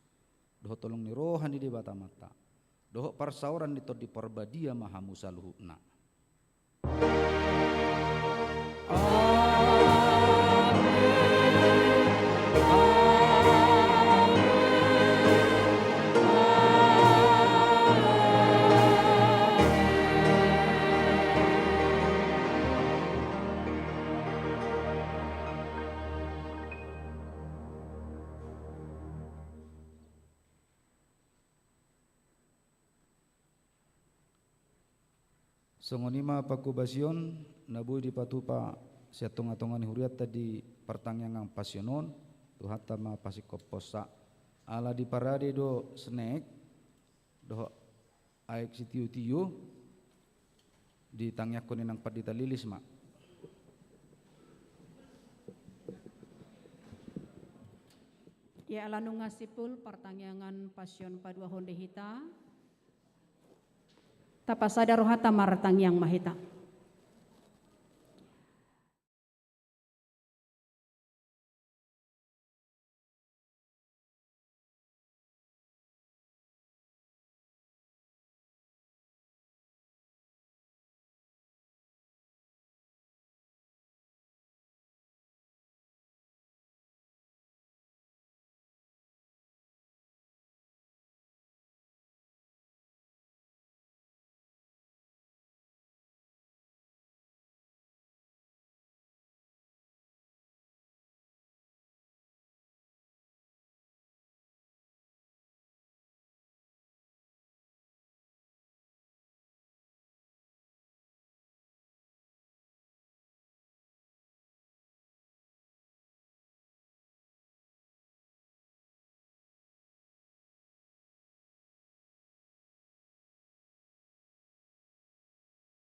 dohot holong ni roha ni Debata Amanta, dohot parsaoran ni Tondi Parbadia ma hamu saluhutna. Songon i ma panghobasion na boi dipatupa sian tongatonga ni hurianta di partangiangan pasion on. Tuhanta ma pasingkophosa. Ala diparade do snack dohot aek sitiotio, ditangiangkon inang pandita Lilis ma. Ia ala nunga simpul partangiangan pasion paduahon di hita, tapasada rohanta martangiang ma hita.